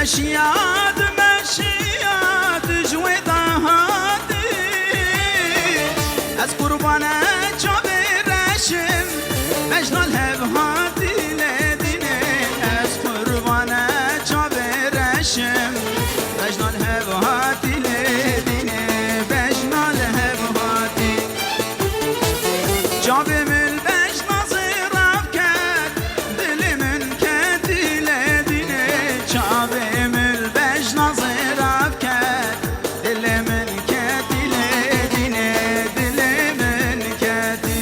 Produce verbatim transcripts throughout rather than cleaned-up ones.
Meşiya dimeşiya tu ji wê dahatî. Ez qurbane çavê reşim, bejna li hev hatî lê dînê. Ez qurbane çavê reşim, bejna li hev hatî lê dînê, bejna li hev hatî. Çavê min bejna zêrav ket, dilê min ketî lê dînê. Çavê min bejna zêrav ket, dilê min ketî lê dînê, dilê min ketî.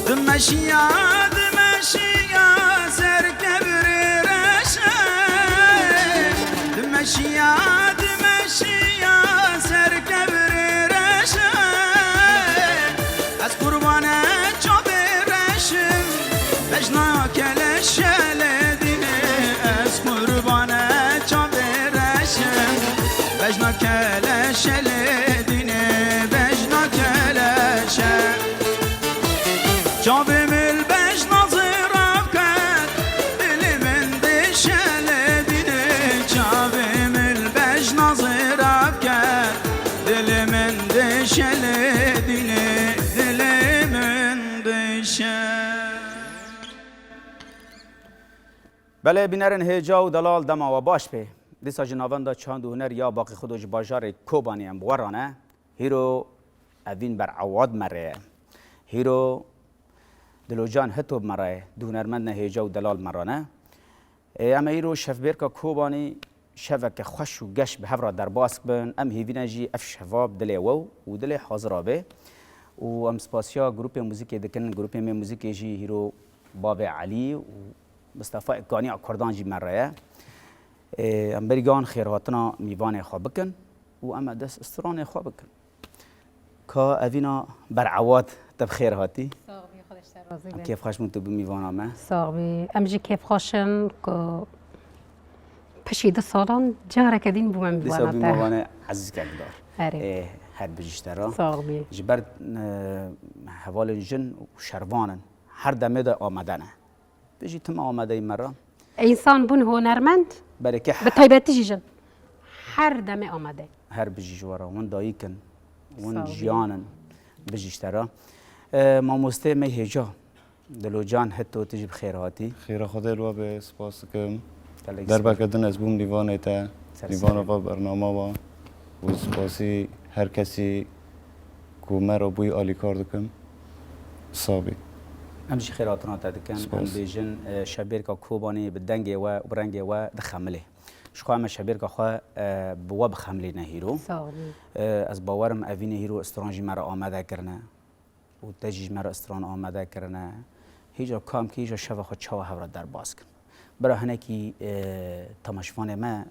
Dimeşiya, dimeşiya ser kevirê reşe. Dimeşiya, dimeşiya ser kevirê reşe. Ez qurbane çavê reşim, bejna keleşe lê dînê. Ez qurbane çavê reşim, bejna keleşe lê dînê, bejna keleşe. Çavê min bejna zêrav ket, dilê min dêşe lê dînê. Çavê min bejna zêrav ket, dilê min dêşe lê dînê, dilê min dêşe. Belê bînerên hêja û delal, dema we baş be. Dîsa ji Navenda Çand û Huner ya Baqî Xudo ji bajarê Kobanê em bi we re ne. Hîro Evîn Berewad me re ye. Hîro Dilocan Hito bi me re ye. Du hunermendên hêja û delal me re ne. Ê, em ê îro şevbêrka Kobanî şeveke xweş û geş bi hev re derbas bin. Em hêvî ne jî ev şeva bi dilê we û dilê hazira bê. Û em spasiya grûpê muzîkê dikin. Grûpê me muzîkê jî hîro Bavê Elî û Mistefa Kaniya Kurdan jî me re ye. Ê, em berî gihan xêrhatina mîvanê xwe bikin û em ê dest stranê xwe bikin. Ka Evîna Berewad, te bi xêr hatî. Sax bî, Xwedê ji te razî be. Em kêfxweş bûn tu bû mîvana me. Sax bî. Em jî kêfxweş in ku piştî du salan careke din bûme mîvana te. Dîsa bû mîvanê ezîzkek dar. Erê. Ê, her bijî ji te re. Sax bî. Ji ber, e, hevalên jin û şervan in. Her demê de amade ne. Tu jî tim amadeyî me re. Însan bûn hunermend, Belê ke bi taybetî jî jin. Her demê amade. Her bijî ji we re. Hûn dayik in. Hûn Sağ ol. Jiyan in. Bijî ji te re. E, mamostê me hêja. Dilocan Hito, tu jî bi xêr hatî. Xêra Xwedê li we be, spas dikim. Gelek Derbeke spas. Din ez bûm mîvanê te. Ser Mîvana serê. Va bernama wa. Û spasî her kesî ku me re bûyî alîkar dikim. Sax bî. Em jî xêrhatina te dikin. Spas. Em bêjin, e, şevbêrka Kobanî bi dengê we û bi rengê we dixemilê. Ji xwe em ê şevbêrka xwe, e, bi we bixemilîne hîro. Sağ olun. E, ez bawerim evînê hîro stran jî me re amade kirine. Û te jî ji me re stran amade kirine. Hîja kam ki hîja şeva xwe çawa hev re derbas kin. Bira hinekî, e, temaşvanê me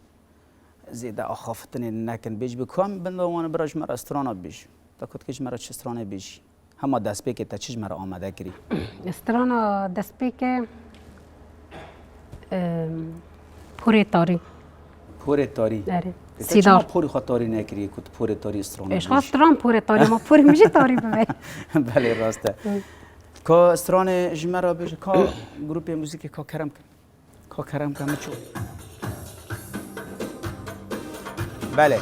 zêde axaftinê nekin. Bêjî bi kam bin de wan bira ji me re strana bêjî. Te ku dikê ji me re çi stranê bêjî. Hema destpêkê te çi ji me re amade kirî? Strana destpêkê, em, porê tarî. Porê tarî. Erê. E, te Sîdar. Çima porê xwe tarî nekirî ku tu porê tarî strana Êş bêjî? Xwe stran porê tarî, ma porê min jî tarî bibe. Belê, rast e. Hı. Ka stranê ji me re bêje, ka grûpê muzîkê ka kerem kin. Ka kerem ke min çû. Belê.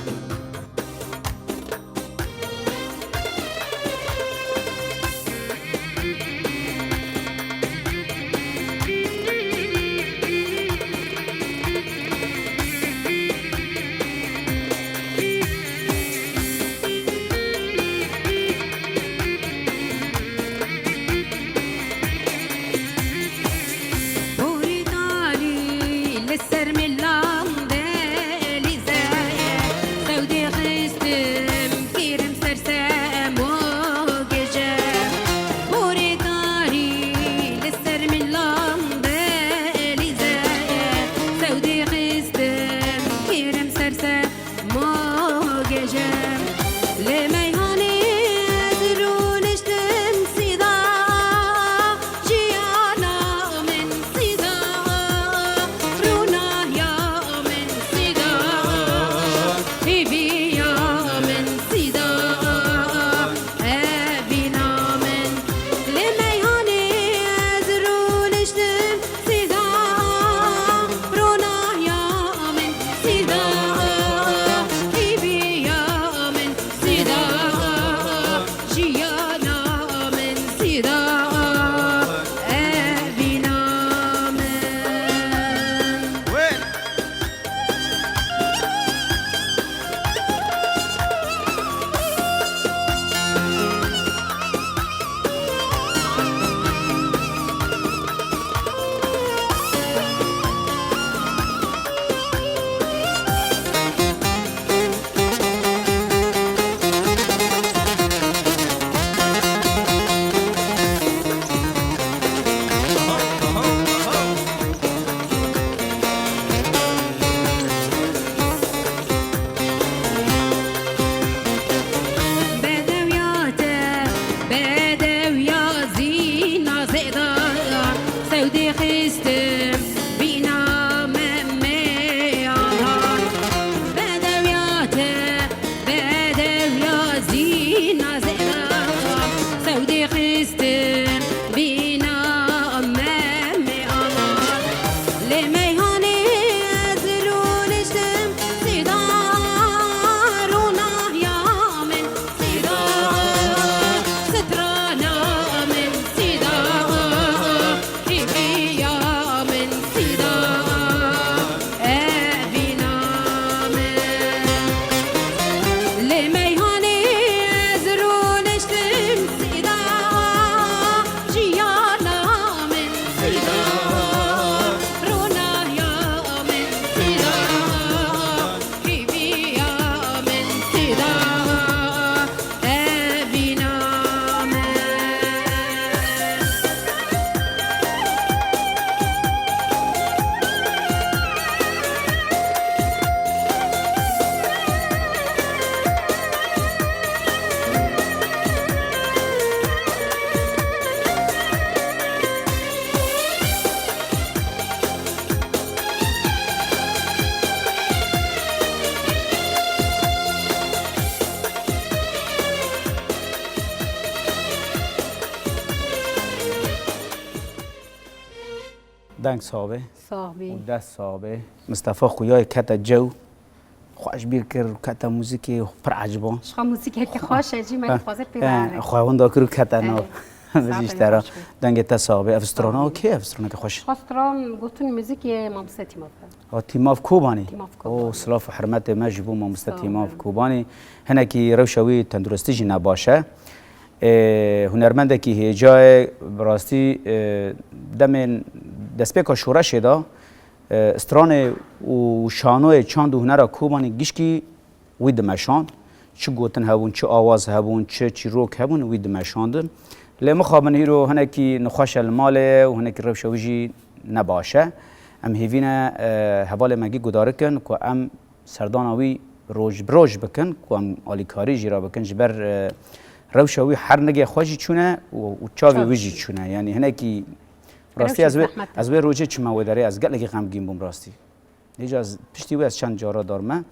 Deng sax bê. Sax bî. Û dest sax bê. Mistefa Xuyayê kete cew. Xweş bîr kir, kete muzîkê pir eciba. Ji xwe muzîkeke xweş e jî, me dixwaze pê bihere. Xwe winda kir û kete nav. Erê. Min jî ji te re. Dengê te sax bê. Ev strana kê? Ev straneke xweş. Ji xwe stran gotin muzîkê mamoste Tîmav e. Ha, Tîmav Kobanî. Tîmav Kobanî. O, silav û hurmetê me ji bo mamoste Tîmav Kobanî. Hinekî rewşa wî tenduristî jî ne baş e. Ê, hunermendekî hêja ye, bi rastî, ê, demên destpêka şoreşê de, ê, stranê û şanoyê çand û hunera Kobanî gişkî wî dimeşand. Çi gotin hebûn, çi awaz hebûn, çi çîrok hebûn, wî dimeşandin. Lê mixabin hîro hinekî nexweş e li malê ye û hinekî rewşa wî jî ne baş e. Em hêvî ne, e, hevalê me gî guhdar bikin ku em serdana wî roj bi roj bikin, ku em alîkarî jî re bikin, ji ber, e, rewşa wî her nigê xwe jî çûne û, û çavê wî jî çûne. Yanî hinekî rastî ez wê, ez wê rojê çime wê derê, ez gelekî xemgîn bûm rastî. Hêja ez piştî wê ez çend cara darme.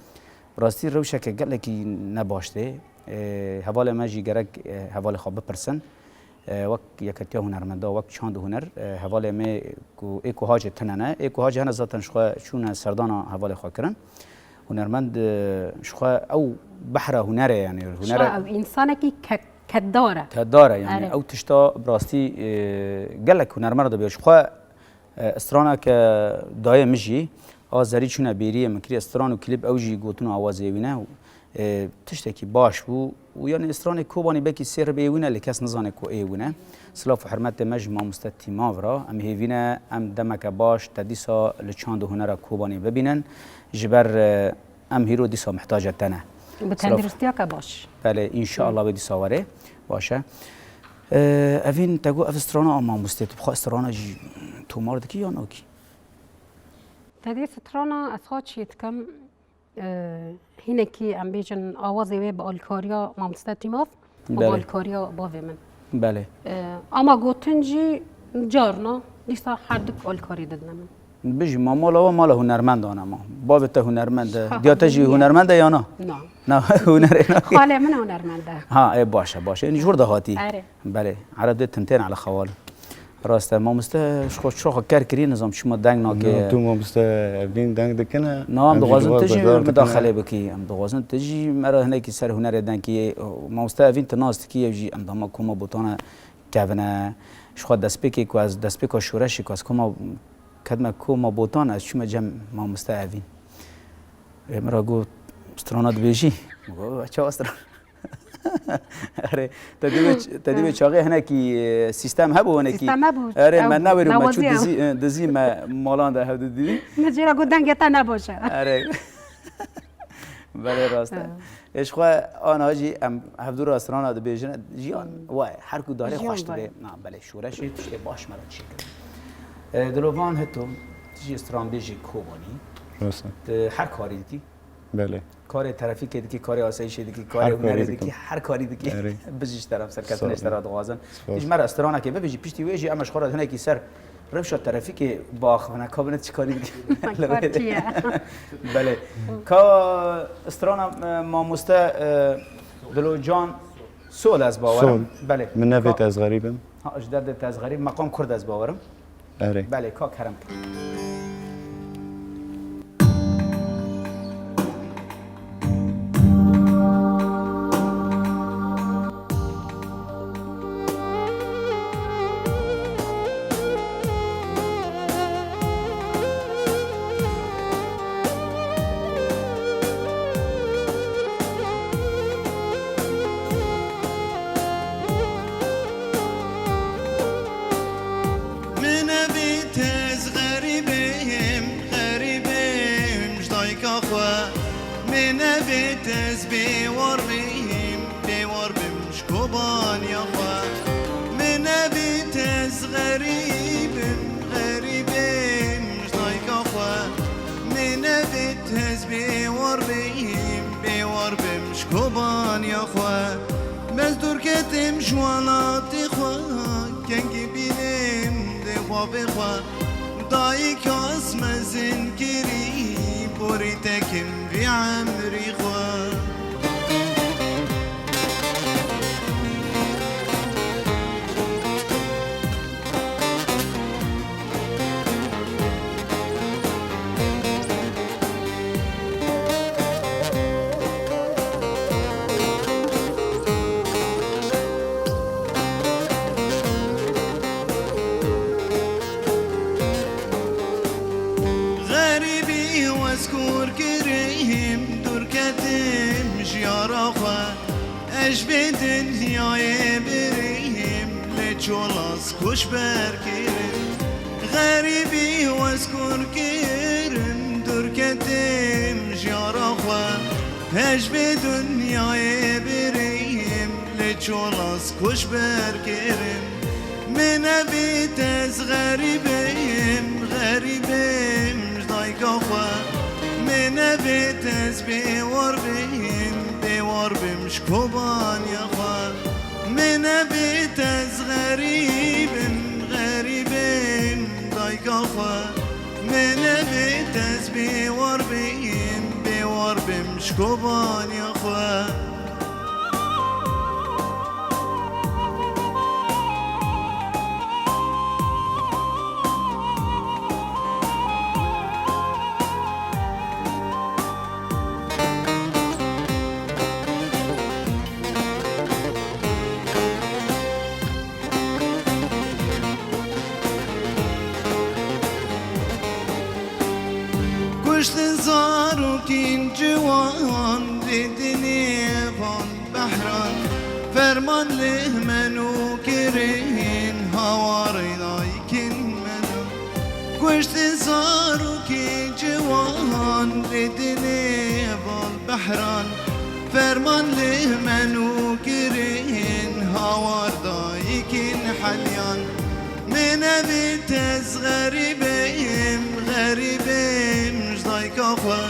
Rastî rewşeke gelekî ne baş tê. Ê, hevalê me jî gerek, ê, hevalê xwe bipirsin. Ê, wek Yeketiya Hunermenda, wek çand û huner, ê, hevalê me ku ê ku hacê tune ne. Ê ku hacê hene zaten ji xwe çûne serdana hevalê xwe kirin. Hunermend, ê, ji xwe ew behra hunerê, yanî hunerê. Ew însanekî ke-, keddar e. Keddar e, yanî ew tişta bi rastî, ê, gelek hunermend dibê. Ji xwe E, straneke dayê min jî, a zerî çûne bêriyê min kiriye stran û klîp, ew jî gotin û awazê wî ne. E, tiştekî baş bû û yanî stranê Kobanî belkî sê ribê wî ne, lê kes nizane ku ê wî ne. Silav û hurmetê me ji mamoste Tîmav re. Em hêvî ne em demeke baş te dîsa li çand û hunera Kobanî bibînin. Ji ber, e, Em hîro dîsa mihtaca te ne. Bi tenduristiyeke baş. Belê, înşallah wê dîsa were. Baş e. Ee, Evîn, te got ev strana a mamostê, tu bi xwe strana jî tomar dikî ya nakî? Te dî strana ez xwe çê dikim, e, hinekî em bêjin awazê wê bi alîkariya mamoste Tîmav û bi alîkariya bavê min. Belê. E, ama gotin jî carna dîsa her du alîkarî didine min. Bijî, ma mala we mala hunermendan e ma. Bavê te hunermend e. Diya te jî hunermend e ya na? Na. Na, hunerê na. Xalê min hunermend e. Ha, e, baş e, baş e. Yanî ji wir de hatî. Erê. Belê. Ereb dê tim tên ele xewal. Rast e. Mamoste, ji xwe, ji xwe ker kirî, nizam çima deng nake. Na, tu mamoste Evîn deng dikine. Na, em dixwazin tu jî mudaxele bikî. Em dixwazin tu jî me re hinekî ser hunerê deng kî. Mamoste Evîn tu nas dikî, ev jî endama koma Botan e. Kevine. Ji xwe destpêkê ku ez, destpêka şoreşê ku ez koma, kedime koma Botan, ez çûme cem mamoste Evîn. Ê, min re got, strana dibêjî? Min got, çawa strana? Erê, te dî wê, te dî wê çaxê hinekî, e, sîstem hebû hinekî. Sîstem hebû. Erê, me newêrî me çû dizî, e, dizî me malan de hevdu dî. Min jê re got, dengê te ne baş e. Erê. Belê rast e. Ê, ji xwe ana jî em hevdû ra strana dibêjin, jiyan wa ye, her ku darê xweş dibe. Na, belê, şoreşê tiştê baş me re çêkir. E, Dilovan Hito, tu jî stranbêjê Kobanî. Rast e. Tu her karî dikî? Belê. Karê trafîkê dikî, karê asayîşê dikî, karê hunerê dikî, her karî dikî. Erê. Bijî ji te re, serkeftinê ji te re dixwazin. Spas. Tu ji me re stranekê bibêjî, piştî wê jî em ji xwe re hinekî ser rewşa trafîkê biaxivine, ka bine çi karî dikî. Belê. Ka strana, e, mamoste, e, Dilocan Sol ez bawerim. Sol. Belê. Min nevêt ez xerîb im. Ha, ji derdê te ez xerîb, meqam kurd ez bawerim. Erê. Belê, ka kerem. Min nevît ez xerîbêm, xerîbêm ji dayka xwe. Min nevît ez bêwar bêm, bêwar bim ji Kobaniya xwe. Min nevît ez xerîbim, xerîbim ji dayka xwe. Min nevît ez bêwar bêm, bêwar bim ji Kobaniya xwe. Ez dûr ketim ji welatê xwe, kengî bînim dê xwe bê xwe. Dayika ez mezin kirî, borî tekim vî emrî xwe. Ez vê dinyayê birîm, lê çolas kuş berkirim. Xerîbî wez kur kirim, dûr ketim ji yara xwe. Ez vê dinyayê birîm, lê çolas kuş berkirim. Min nevît ez xerîbim, xerîbim ji dayka xwe. Min nevît ez bêwar bim, bêwar bim ji kobaniya xwe. Min nevît ez xerîbim, xerîbim ji dayka xwe. Min nevît ez bêwar bim, bêwar bim ji kobaniya xwe. Kuştin zarokên ciwan, didinê van behran, ferman li me nû kirin, hawarê daykin me na. Kuştin zarokên ciwan, didinê van behran, ferman li me nû kirin, hawar daykin helyan. Min nevît ez xerîbim, xerîbim ji dayka xwe.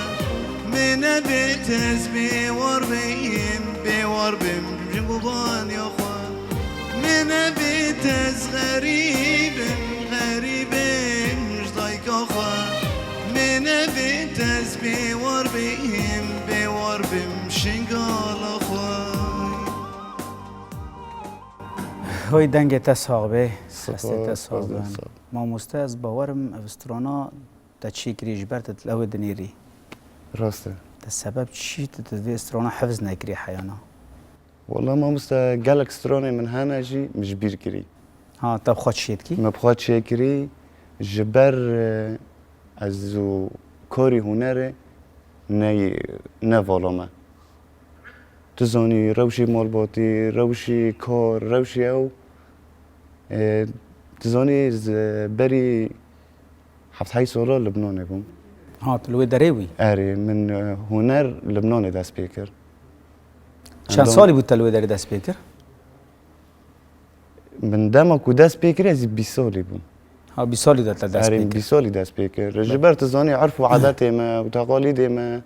Min nevît ez bêwar bim, bêwar bim ji kobaniya xwe. Min nevît ez xerîbim, xerîbim ji dayka xwe. Min nevît ez bêwar bim, bêwar bim şingala xwe. Hoy dengê te sax be, destê te sax be. Mamoste, ez bawerim ev strana te çêkirî ji ber te li ew dinêrî. Rast e. Te sebeb çi tu, tu vê strana hifz nekirî heyana? Wala mamoste, gelek stranê min hene jî min ji bîr kirî. Ha, te bi xwe çi dikî? Me bi xwe çêkirî, ji ber, e, ez û karî hunerê ne, ne vala me. Tu zanî rewşî malbatî, rewşî kar, rewşî ew, e, tu zanî ez berî heft heyt sala Libnanê bûm. Ha, tu li wê derê bûyî? Erê, min, e, huner Libnanê dest pê kir. Çend salî bû te li wê derê dest pê kir? Min dema ku dest pê kir, ez ê bîst salî bûm. Ha, bîst salî de te dest pê kir? Erê, bîst salî dest pê kir. Ji ber tu zanî, erf û adetê me û teqalîdê me,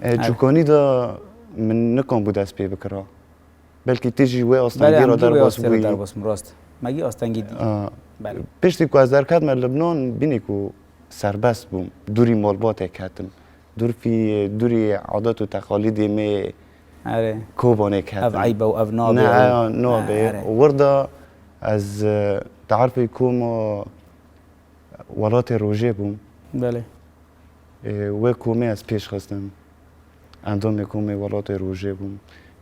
e, çûkanî de min nikan bû dest pê bikira. Belkî tu jî wê astengî re derbas bûyî. Belê, em jî wê astengî re derbas bûm, rast. Me gî astengî dî. A, belê. Piştî ku ez derketime Libnan, bînî ku serbest bûm. Dûrî malbatê ketim. Dûr fî, dûrî adet û teqalîdê me, erê, Kobanê ketim. Ev eyb e û ev nabe. Ne, ew, eya, nabe. Erê. Wirda ez, e, tarifê koma welatê rojê bûm. Belê. Ê, wê komê ez pêş xistim. Endamê komê welatê rojê bûm.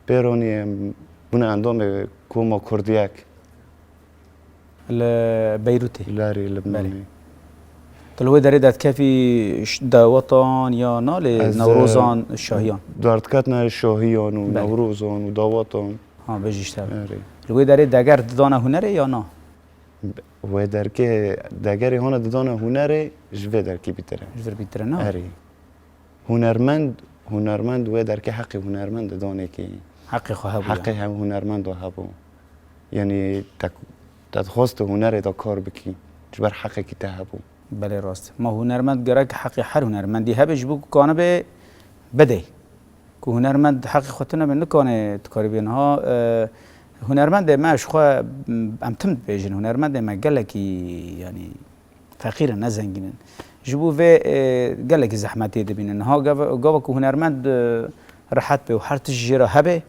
Pêranî em bûne endamê koma Kurdiyek. Li Beyrûtê? Li erê Libnanê. Belê. Tu li wê derê derdikevî ş-, dawetan ya na lê Newrozan, e, Şahiyan? Ez derdiketime Şahiyan û Newrozan û dawetan. Ha, bijî ji te. Erê. Li wê derê deger didane hunerê ya na? Wê derkê degerê hona didana hunerê ji vê derkê bîtir e. Ji vir bîtir e, na? Erê. Hunermend, hunermend wê derkê heqê hunermend didanê kê. Heqê xwe hebû ya. Heqê hev hunermend hebû. Yanî te, te dixwest tu hunerê de kar bikî. Ji ber heqekî te hebû. Belê rast. Ma hunermend gerek heqê her hunermendî hebe ji bo ku kanibe bide. Ku hunermend heqê xwe tune be, nikane tu karî bê niha, e, hunermendê me ji xwe, em tim dibêjin, hunermendê me gelekî, yanî, feqîr in, ne zengîn in. Ji bo vê, e, gelekî zehmetê dibînin. Niha gava, gava ku hunermend, e, rehet be û her tişt jê re hebe,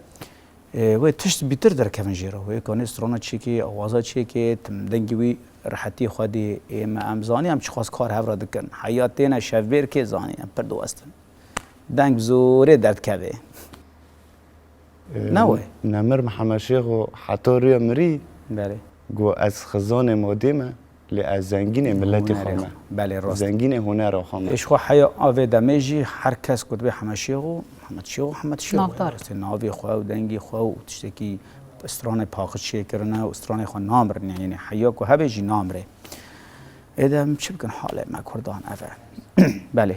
e, wê tişt bîtir derkevin jê re. Wê kanê strana çêkê, awaza çêkê, tim dengê wî rehetiyê xwe dê. Ê me em zanî, em çiqas kar hev re dikin. Heya têne şevbêrkê zanî, em pir diwestin. Deng bi zorê derdikeve. Ee, ne we? Nemir Mihemed Şêxo heta rûya mirî, belê, got, ez xizanê madê me, Lê ez zengînê miletê xwe me. Belê, rast. Zengînê hunera xwe me. Êş xwe heya avê demê jî her kes ku dibê Hemed Şêxo, Hemed Şêxo, Hemed Şêxo. Navdar. Rastê navê xwe û dengê xwe û tiştekî stranê paqij çêkirine û stranê xwe namirin, yanî heya ku hebe jî namire. Êde em çi bikin, halê me Kurdan ev e. Belê.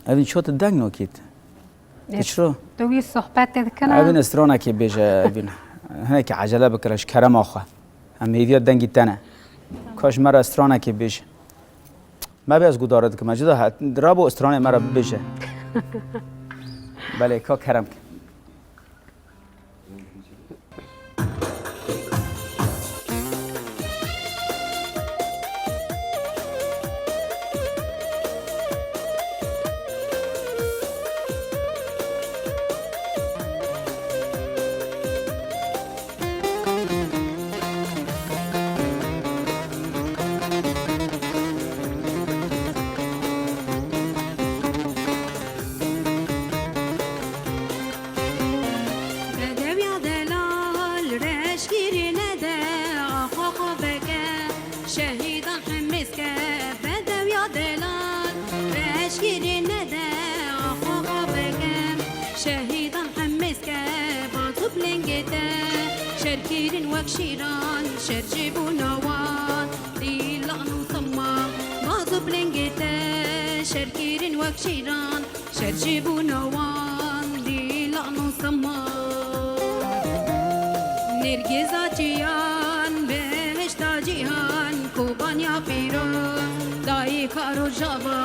Evîn ço tu deng nokît. Tu çiro? Tu wî sohbetê dikine? Evîn stranekê bêje, evîn. Hinekî ecele bikire ji kerema xwe. Em hêviya dengî te ne. Ka ji me re stranekê bêje. Me bê ez guhdare dikim. Cida hat, rabo stranê me re bibêje. Belê, ka kerem ke. Bedewiya delal, reşgirî nede, axa xwe veke, şehîdan hemêz ke. Bedewiya delal, reşgirî nede, axa xwe veke, şehîdan hemêz ke. Bazup lengê te, şerkirîn wek şîran, şer jî bû nawan, dîlan û sema. Bazup lengê te, şerkirîn wek şîran, şer jî bû nawan, dîlan û sema. Nêrgêza çiyan, behişta cîhan, Kobaniya pîroz, dayika Rojava.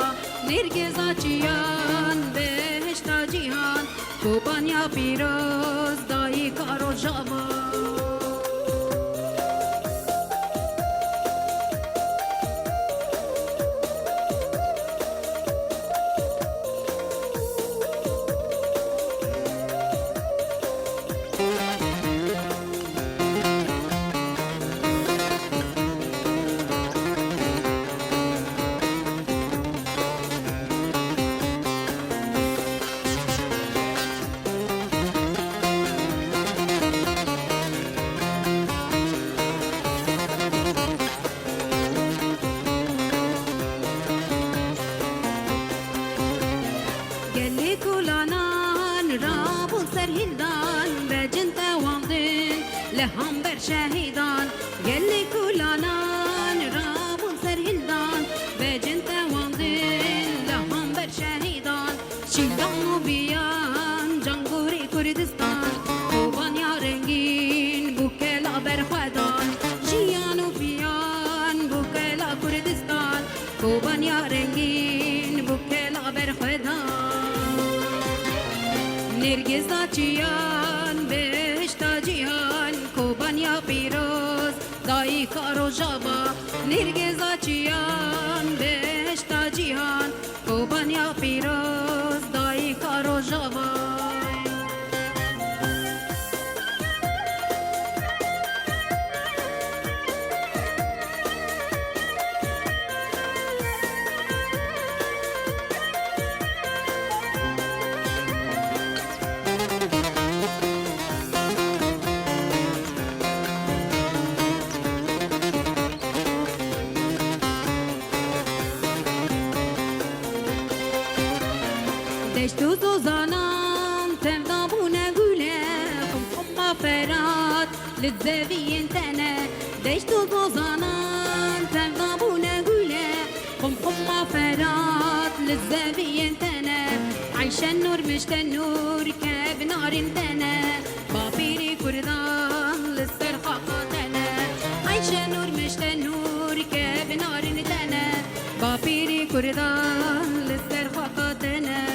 Nêrgêza çiyan, behişta cîhan, Kobaniya pîroz, dayika Rojava. Gelê kolanan rabûn ser hîldan, becin tewandin li hember şehîdan. Gelê kolanan rabûn ser hîldan, becin tewandin li hember şehîdan. Şîlan û biyan, cangorê Kurdistan, Kobaniya rengîn bû kela berxwedan. Jiyan û biyan bû kela Kurdistan, Kobaniya rengîn bû kela berxwedan. Nêrgêza çiyan, behişta cîhan, Kobaniya pîroz, dayika Rojava. Nêrgêza çiyan, behişta cîhan, Kobaniya pîroz, dayika Rojava. Deşt û zozanan tevda bûne gule, xumxuma Ferat li zeviyên te ne. Deşt û zozanan tevda bûne gule, xumxuma Ferat li zeviyên te ne. Eyşe Nûr, Mişte Nûr, kevnarên te ne. Bapîrî Kurdan li ser xaka te ne. Eyşe Nûr, Mişte Nûr, kevnarên te ne. Bapîrî Kurdan li ser xaka te ne.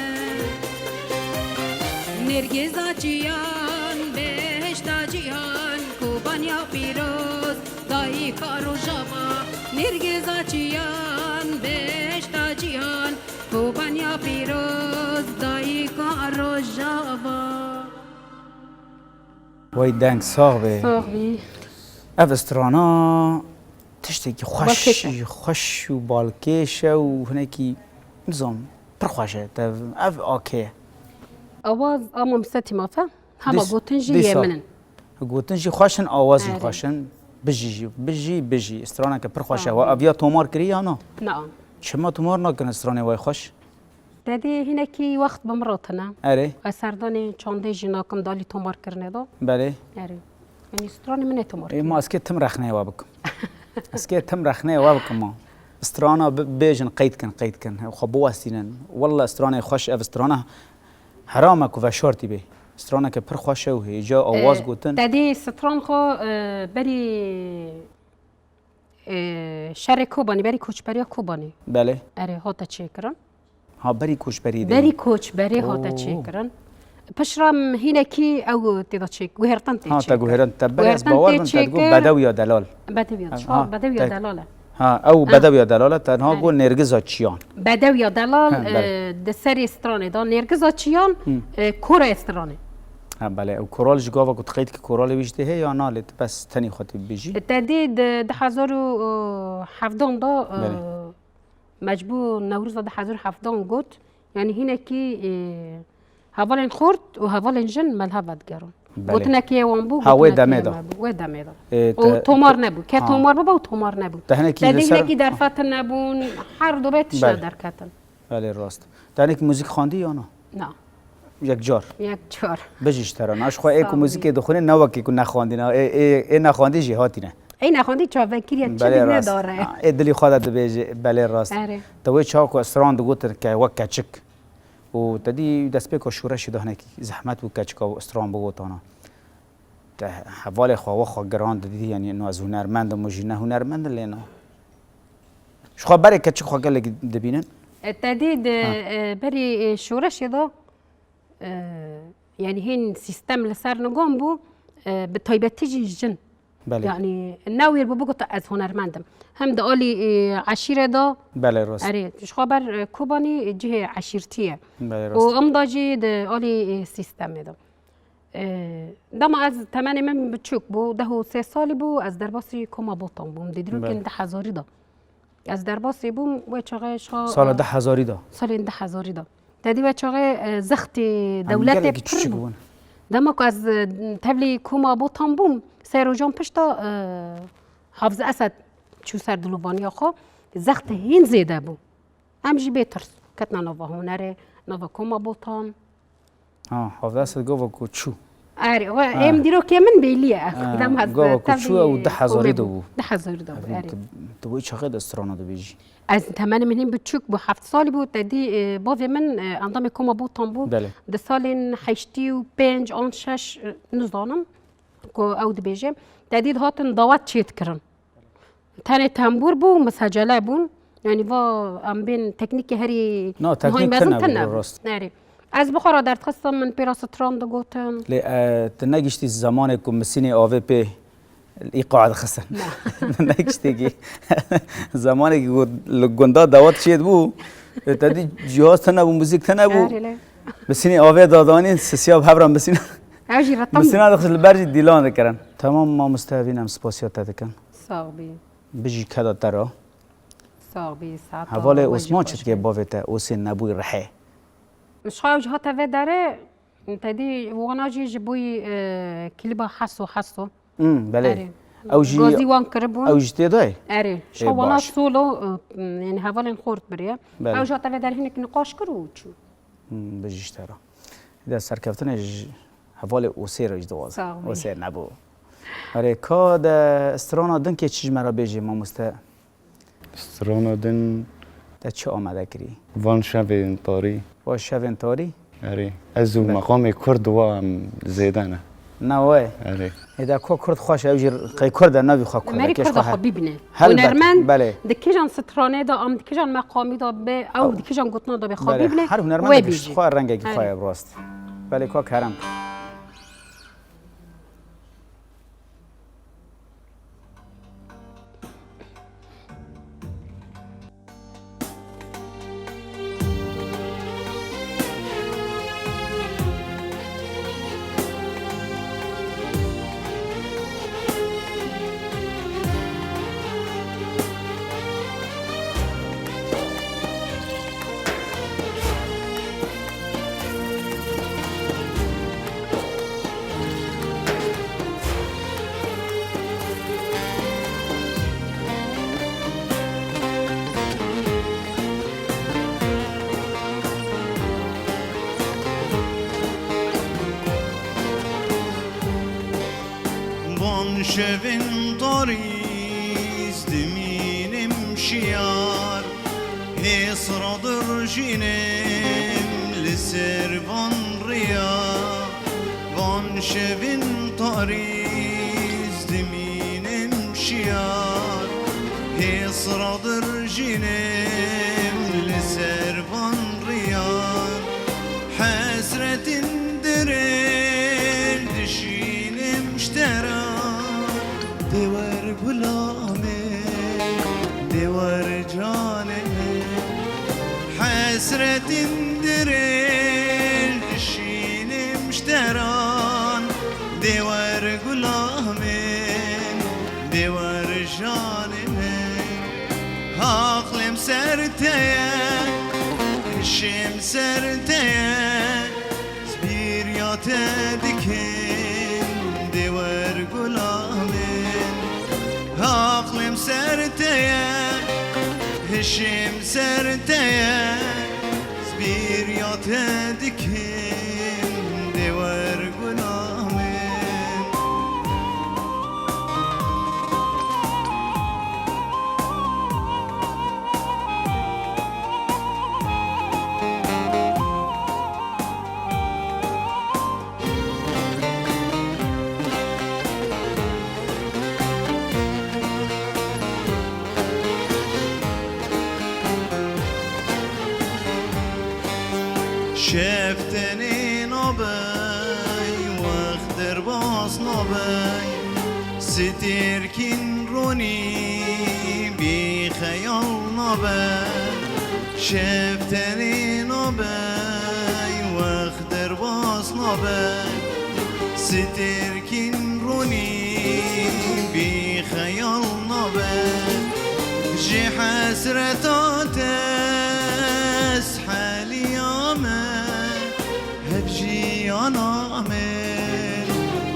Nêrgêza çiyan, behişta cîhan, Kobaniya pîroz, dayika Rojava. Nêrgêza çiyan, behişta cîhan, Kobaniya pîroz, dayika Rojava. Wey deng sax be. Sax bî. Ev strana tiştekî xweş, balkêş e, xweş û balkêş e û hinekî, nizam, pir xweş e. Te ev akê. Awaz a Mamoste Tîmafe, hema gotin jî yê min in. Gotin jî xweş in, awaz jî xweş in. Bijî jî, bijî, bijî. Straneke pir xweş e. Sağ ol. Wa ev ya tomar kirî ya na? Na. Çima tomar nakin stranê wê xweş? Te dî hinekî wext bi min re tine. Erê. Ez serdanê çandê jî nakim dalî tomar kirinê de. Belê. Erê. Yanî stranê min ê tomar Ê, kirin. Ma ez kê tim rexneyê we bikim. Ez kê tim rexneyê we bikim ma. Strana bi-, bêjin, qeyd kin, qeyd kin. Xwe biwestînin. Welle stranê xweş ev strana Herame ku veşartî bê. Straneke pir xweş e û hêja awaz Ee, gotin. Te dî stran xwe, e, berî, e, şerê Kobanî, berî koçberiya Kobanî. Belê. Erê, hate çêkirin. Ha, berî koçberî de. Berî koçberî hate Oo. çêkirin. Piştre em hînekî ew tê de çêk-, guhertin tê Ha, te çêkir. Guherin, te berê ez Guhertin bawer tê bin, te digo çêkir. Bedewiya delal. Bedewiya, Ha, şu ha, bedewiya te- delal e. Ha, ew Ha. bedewiya delal e, tenha Ha. go Nêrgiza Çiyan. Bedewiya delal, Ha, belê. e, di serê stranê de Nêrgiza Çiyan, Hı. e, kora stranê. Ha, belê, ew koral ji gava ku tu qeyd ki koralê wî jî tê heye ya na, lê tu bes tenê xwe tê bibêjî? E, te dî di du hezar û hevdan de, e, Belê. Mecbû Newroza du hezar û hevdan got, yanî hinekî, e, hevalên xort û hevalên jin melhev vedigerin. Belê. Gotinekî yê wan bû, Ha, wê gotinekî demê yê de. me bû, wê demê de. E, Û te, tomar te, nebû. Ke ha. tomar bibe û tomar nebû. Te hinekî Te li dî ser hinekî derfetin nebûn, her dobe tişta Belê. derketin. Belê, rast. Te hinekî muzîk xwendî ya na? Na. Yek car. Yek car. Bijî ji te re. Na, ji xwe ê ku Sağ ol. muzîkê dixwîne ne wekî ku nexwendî ne. Ê, ê, ê nexwendî jî hatîne. Ey nexwendî çavekiriye çi Belê dibine rast. dare. Ha, ê dilî xwe de dibêjê, belê rast. Erê. Te wê çawa ku stran digotin ke wek keçik. Û te dî destpêka şoreşê de hinekî zehmet bû keçika stran bigotana. Te hevalê xwe we xwe giran didî, yanî no ez hunermend im û jî ne hunermend in lê na. Ji xwe berê keçik xwe gelek dibînin. E, te dî di, Ha. e, berî, e, şoreşê de, e, yanî hîn sîstem li ser nigan bû, e, bi taybetî jî jin. Belê. Yanî ne wîr bû bigote ez hunermend im. Hem di alî, e, eşîrê de, Belê, rast. erê, ji xwe ber, e, Kobanî, e, cihê eşîrtî ye. Belê, rast. Û em da jî di alî, e, sîstemê de. E, dema ez temenê min biçûk bû, deh û sê salî bû, ez derbasî koma Botan bûm. Di dîrokên Belê. du hezarî de. Ez derbasî bûm, wê çaxê şa- Sala du hezarî de. Salên du hezarî de. Te dî wê çaxê, e, zextê Em dewletê gelekî pir çiçik bû. bûn. Dema ku ez, e, tevlî koma Botan bûm, sê rojan pişta, e, Hafiz Esed çû ser dilovaniya xwe, zextê hîn zêde bû. Em jî bê tirs ketine nava hunerê, nava koma Botan. Ha, Hafiz Esed gava ku çû. Erê, we Ha. êm dîrokê min bêlî ye. Ha, Dem ez gava ku tevlî çû ew du hezarî komê de bû. bû. Du hezarî de bû, Evî erê. tu, tu wê çaxê de strana dibêjî. Ez temenê min hîn biçûk bû, heft salî bû, te dî, e, bavê min, e, endamê koma Botan bû. Belê. Di salên heştî û pênc an şeş, e, nizanim ku ew dibêje. Te dî dihatin dawet çê dikirin. Tenê tembûr bû, misecele bûn. Yanî va em bên teknîkê herî Na, niha teknîk mezin tune bû, tune bû. rast. Erê. Ez bi xwe re derdixistim, min pê re stran digotin. Lê, e, tu negiştî zemanê ku misînê avê pê îqa dixistin. Na. Negiştî ki. Zemanê ki ku li gunda dawet çêdibû, e, te dî cihaz tune bû, muzîk tune bû. Erê lê. Misînê avê dadanîn, sisiya bi hev re misîna. Ew jî retim. Misîna dixist li ber jî dîlan dikirin. Temam mamoste, evîn em spasiya te dikin. Sax bî. Bijî keda te re. Sax bî, saeta Hevalê we jî Osman xweş çi dike be. Bavê te, Osê nebûyî rihê? Ji xwe ew jî hate vê derê, te dî wana jî ji bo yî, e, klîba Heso Heso. Hmm, belê. Erê. Ew jî Gazî wan kiribûn. Ew jî tê de? Erê. Ê, Şa wana baş. Solo, e, yani hevalên xort biriye. Belê. Ew jî hate vê derê hinek niqaş kir û çû. Hmm, bijî ji te re. De serkeftinê ji hevalê Osê re jî dixwazim. Sax bî. Osê nebû. Erê, ka de strana din kê çi ji me re bêjê, mamoste? Strana din. Te çi amade kirî? Van şevên tarî. Van şevên tarî? Erê. Ez û Be- meqamê Kurd wa em zêde ne. Na wê? Erê. Ê de ko Kurd xweş e, ew jî qey Kurd e, navî xwe Kurd e, Merî kêş Kurda xwe he. Xwe bibîne. Helbet, Hunermend belê. Di kîjan stranê de, em di kîjan meqamî de be, ew Ew. di kîjan gotina de be xwe Belê, bibîne, her hunermend wê de bêjî. Xwe rengekî xwe Erê. ye bi rast. Belê, ka kerem. Van şevên tarîs dimînim şiyar, hêsra dirjînim li ser van riya. Van şevên tarîs dimînim şiyar, hêsra dirjînim li ser van riya. Hesretin dirêj dişînim ji te re. Dê wer gula min, dê wer canê min. Hesretin dirêj dişînim ji te re. Dê wer gula min, dê wer canê min. Aqlim ser te ye, hişim ser te ye. Bîriya te dikim, dê wer gula min. Aqlim ser te ye, hişim ser te ye. Bîriya te dikim, dê wer gula min. Şev tenê nabey, wext derbas nabey. Stêrkîn ronî bî xeyal nabe. Şev tenê nabey, wext derbas nabe. Stêrkîn ronî bî xeyal nabe. Ji hesreta te ez heliya me, hev jiyana min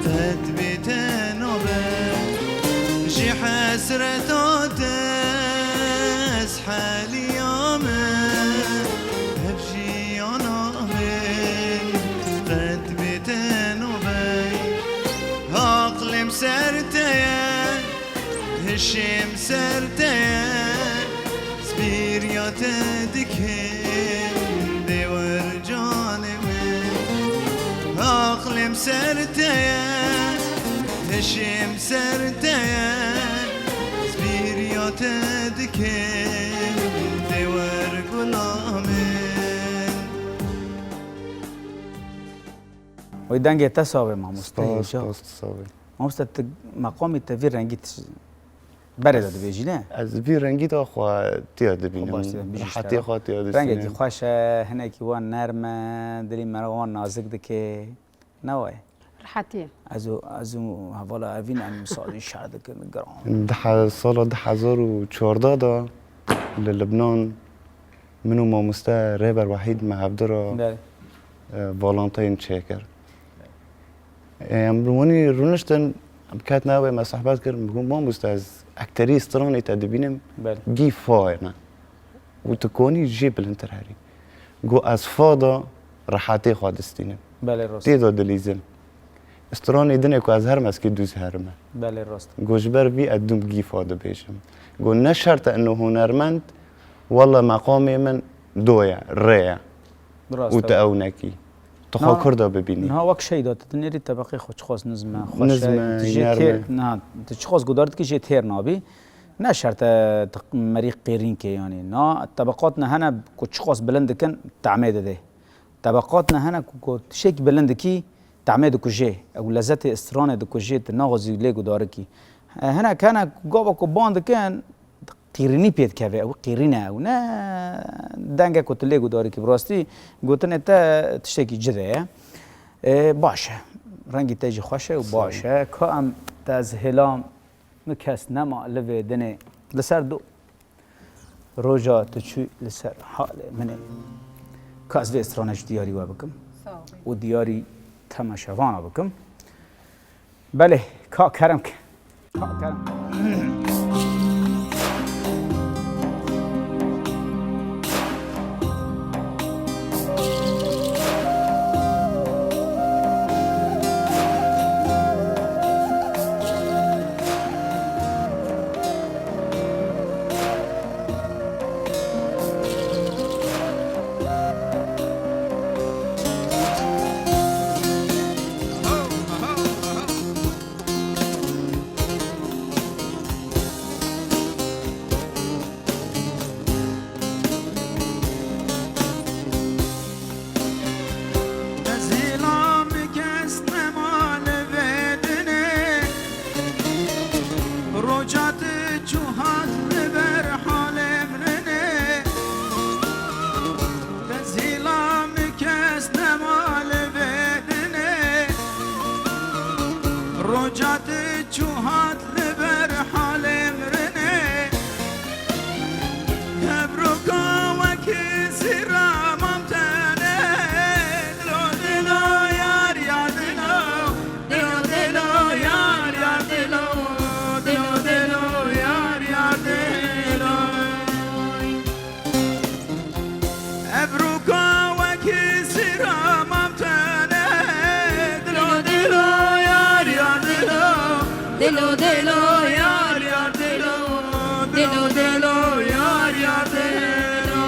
qet bê te nabe. Ji hesreta te ez heliya me, hev jiyana min qet bê te nabe. Aqlim ser te ye, hişim ser te ye. Spîriya te dikim, dê wer canê min. Aqlim ser te ye, hişim ser te ye. Spîriya te dikim, dê wer gula min. Wê dengê te sabe mamoste. Spas, spas, tu sabe. Mamoste, tu meqamê te vî rengî tu berê de dibêjî, ne? Ez vî rengî de xwe tiya dibînim. Xwe baş dibînim, bijî ji te re. Rehetê xwe tiya dibînim. Rengekî xweş e, hinekî wan nerm e, dilî me re wan nazik dike. Ne wayê? Rehetî ye. Ez û, ez û hevala Evîn em sazî şer dikin, giran. Di he-, sala du hezar û çardeh de li Libnan min û mamoste Rêber Wehîd me hevdira, belê, e, Valentine çêkir. E, em bi wanî rûniştin, em ketine wê me sohbet kir, min got, "Mamoste, ez ekterî stranê te dibînim, belê, gî fa ne. Û tu konî jê bilindtir herî." Got, "Ez fa da rehetê xwe distînim." Belê, rast. Tê de dilîzim. Stranê dinê ku ez herim, ez kê dûz herim e. Belê, rast. Got, "Ji ber vî ez dûm gî fa dibêjim." Got, "Ne şert e ino hunermend, wele meqamê min do ye, rê ye." Rast e. Û tu ew nekî. Tu xwe Kurda bibînî. Niha wek Şeyda tu dinêrî tebeqê xwe çiqas nizm e, xweş e, nizm e, tu jê têr, niha tu çiqas guhdar dikî jê têr nabî. Ne şert e tu merî qêrîn kê yanî. Niha tebeqat ne hene ku çiqas bilind dikin, tehmê didê. Tebeqat ne hene ku, ku tiştekî bilind dikî, tehmê dikujê. Ew lezetê stranê dikujê, tu naxwazî lê gudarikî. E, hinek hene ku gava ku ban dikin, qîrînî pê dikeve, ew qîrîn e, ew ne denge ku tu lê gudarikî. Bi rastî gotinê te tiştekî cide ye. E, baş e. Rengî te jî xweş e û baş e. Ka em te ez hêlam, min kes nema li vê dinê. Li ser do. Roja tu çû li ser halê min ê. Ka ez vê strana ji diyarî we bikim. Sağ ol. Û diyarî temaşevana bikim. Belê, ka kerem ke. Ka kerem. Roja tu çû hat li ber halê mirinê, hevroka wekî zîra mam tenê. Dilo, dilo, yar, yar, dilo. Dilo, dilo, yar, yar, dilo. Dilo, dilo, yar, yar, dilo. Evroka wekî zîra mam tenê. Dilo, dilo, yar, yar, dilo. Dilo, dilo, yar, yar, dilo. Dilo, dilo, yar, yar, dilo.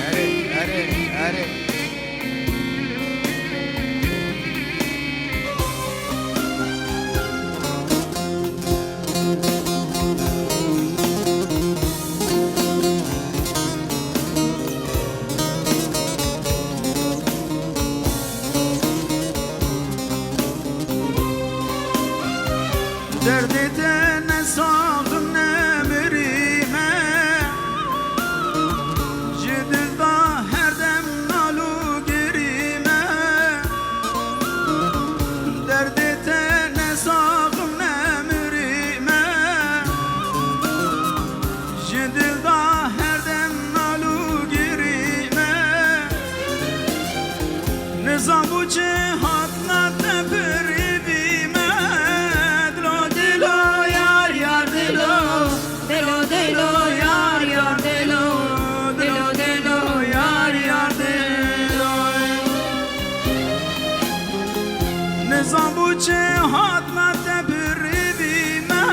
Erê, erê, erê. Derdê te ne sax im, ne mirî me. Ji dil da her dem nal û girî me. Derdê te ne sax im, ne mirî me. Ji dil da her dem nal û girî me. Nizam bû çi hatna te pirîvî me. Dilo, dilo, yar, yar, dilo. Dilo, dilo, yar, yar, dilo. Dilo, dilo, yar, yar, dilo. Nizam bû çi hatna te pirîvî me.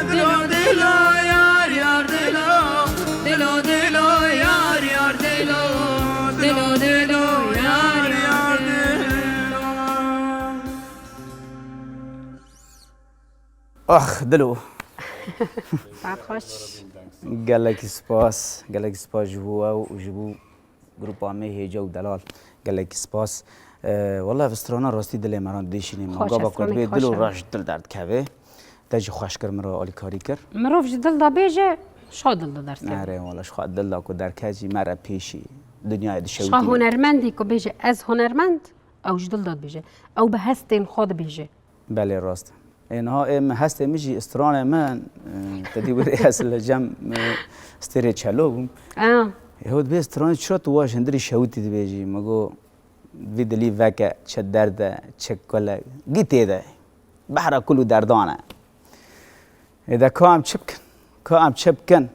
Dilo, dilo, yar, yar, dilo. Dilo, dilo, yar, yar, dilo. Dilo, dilo, yar, yar, dilo. Ax, dilo. Saet xweş. Gelekî spas, gelekî spas ji bo ew û ji bo grupa me Hêca û Delal. Gelekî spas. Ee, wela ev strana rastî dilê me re dişînê. Xweş, gava ku stranê dibê dil û xweş e. Reş dil derdikeve. Te jî xweş kir, min re alîkarî kir. Mirov ji dil de bêje, şa dil de derkeve. Erê, wela ji xwe dil de ku derket jî me re pêşî. Dinyayê dişewitîne. Şa hunermendî ku bêje, ez hunermend, ew ji dil de dibêje. Ew bi hestên xwe dibêje. Belê, rast e. Ê, niha ê min, hestê min jî, stranê min, e, te dî wêrê ez li cem, e, stêrê çelo bûm. Ah. Ê, hewt bê stranê çira tu wa ji hundirî şewitî dibêjî? Min got, vî dilî veke, çi derd e, çi kul e, gî tê de. Behra kul û derdan e. Ê de ka em çi bikin? Ka em çi bikin?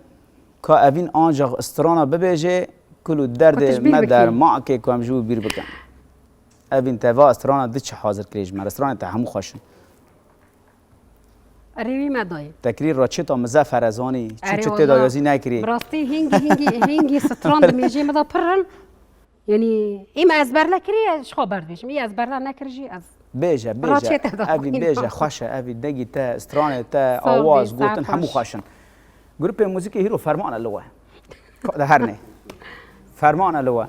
Ka evîn ancax strana bibêje, kul û derdê me derman ke ku em ji wî bîr bikin. Evîn te va strana di çi hazir kirê ji me re? Stranê te hemû xweş in. Erê wî me dayê. Te kirî raçeta mize ferezanî, çi çi tê de yazî nekirî. Bi rastî hingî, hingî, hingî stran di mêjê me de pir in. Yanî, î me ezberle kirî, ez ji xwe berdibêjim. Î ezberle nekir jî ez. Bêje, bêje. Evî bêje, xweş e, evî degî te, stranê te, awaz, gotin, hemû xweş in. Grupê muzîkê hîro ferman e li we. Ka de herne. Ferman e li we.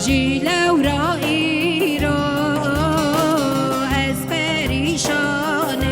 Ji lewra îro ez perîşan im.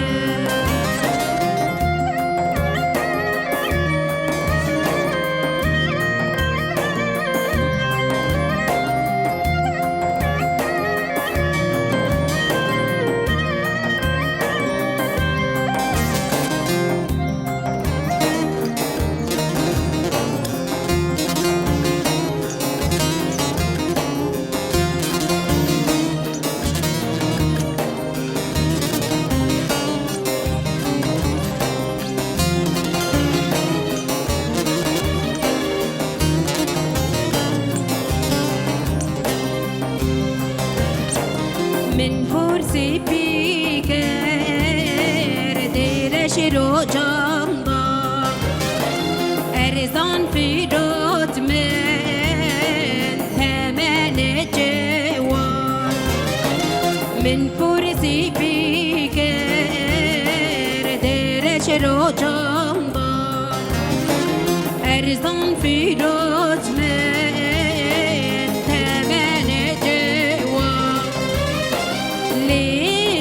Min pirsî pî kir, dêre ji rocan da. Erzan fîrot min, temenê ciwan. Min pirsî pî kir, dêre ji rocan da. Erzan fîrot min, temenê ciwan. Lê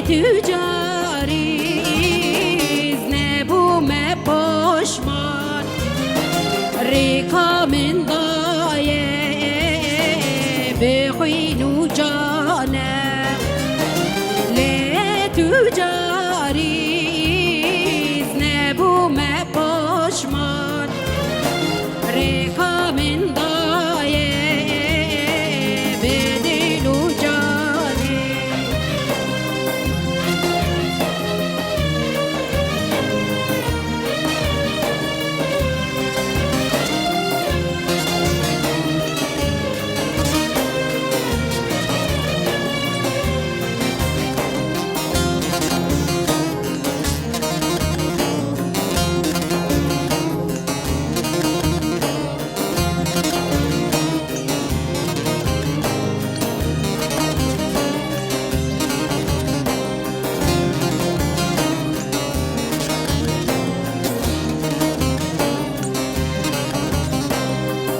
tu carî nebûme poşman. Rêka min daye bi xwîn û cane. Lê tu carî nebûme poşman. Rêka min daye bi dil û canê.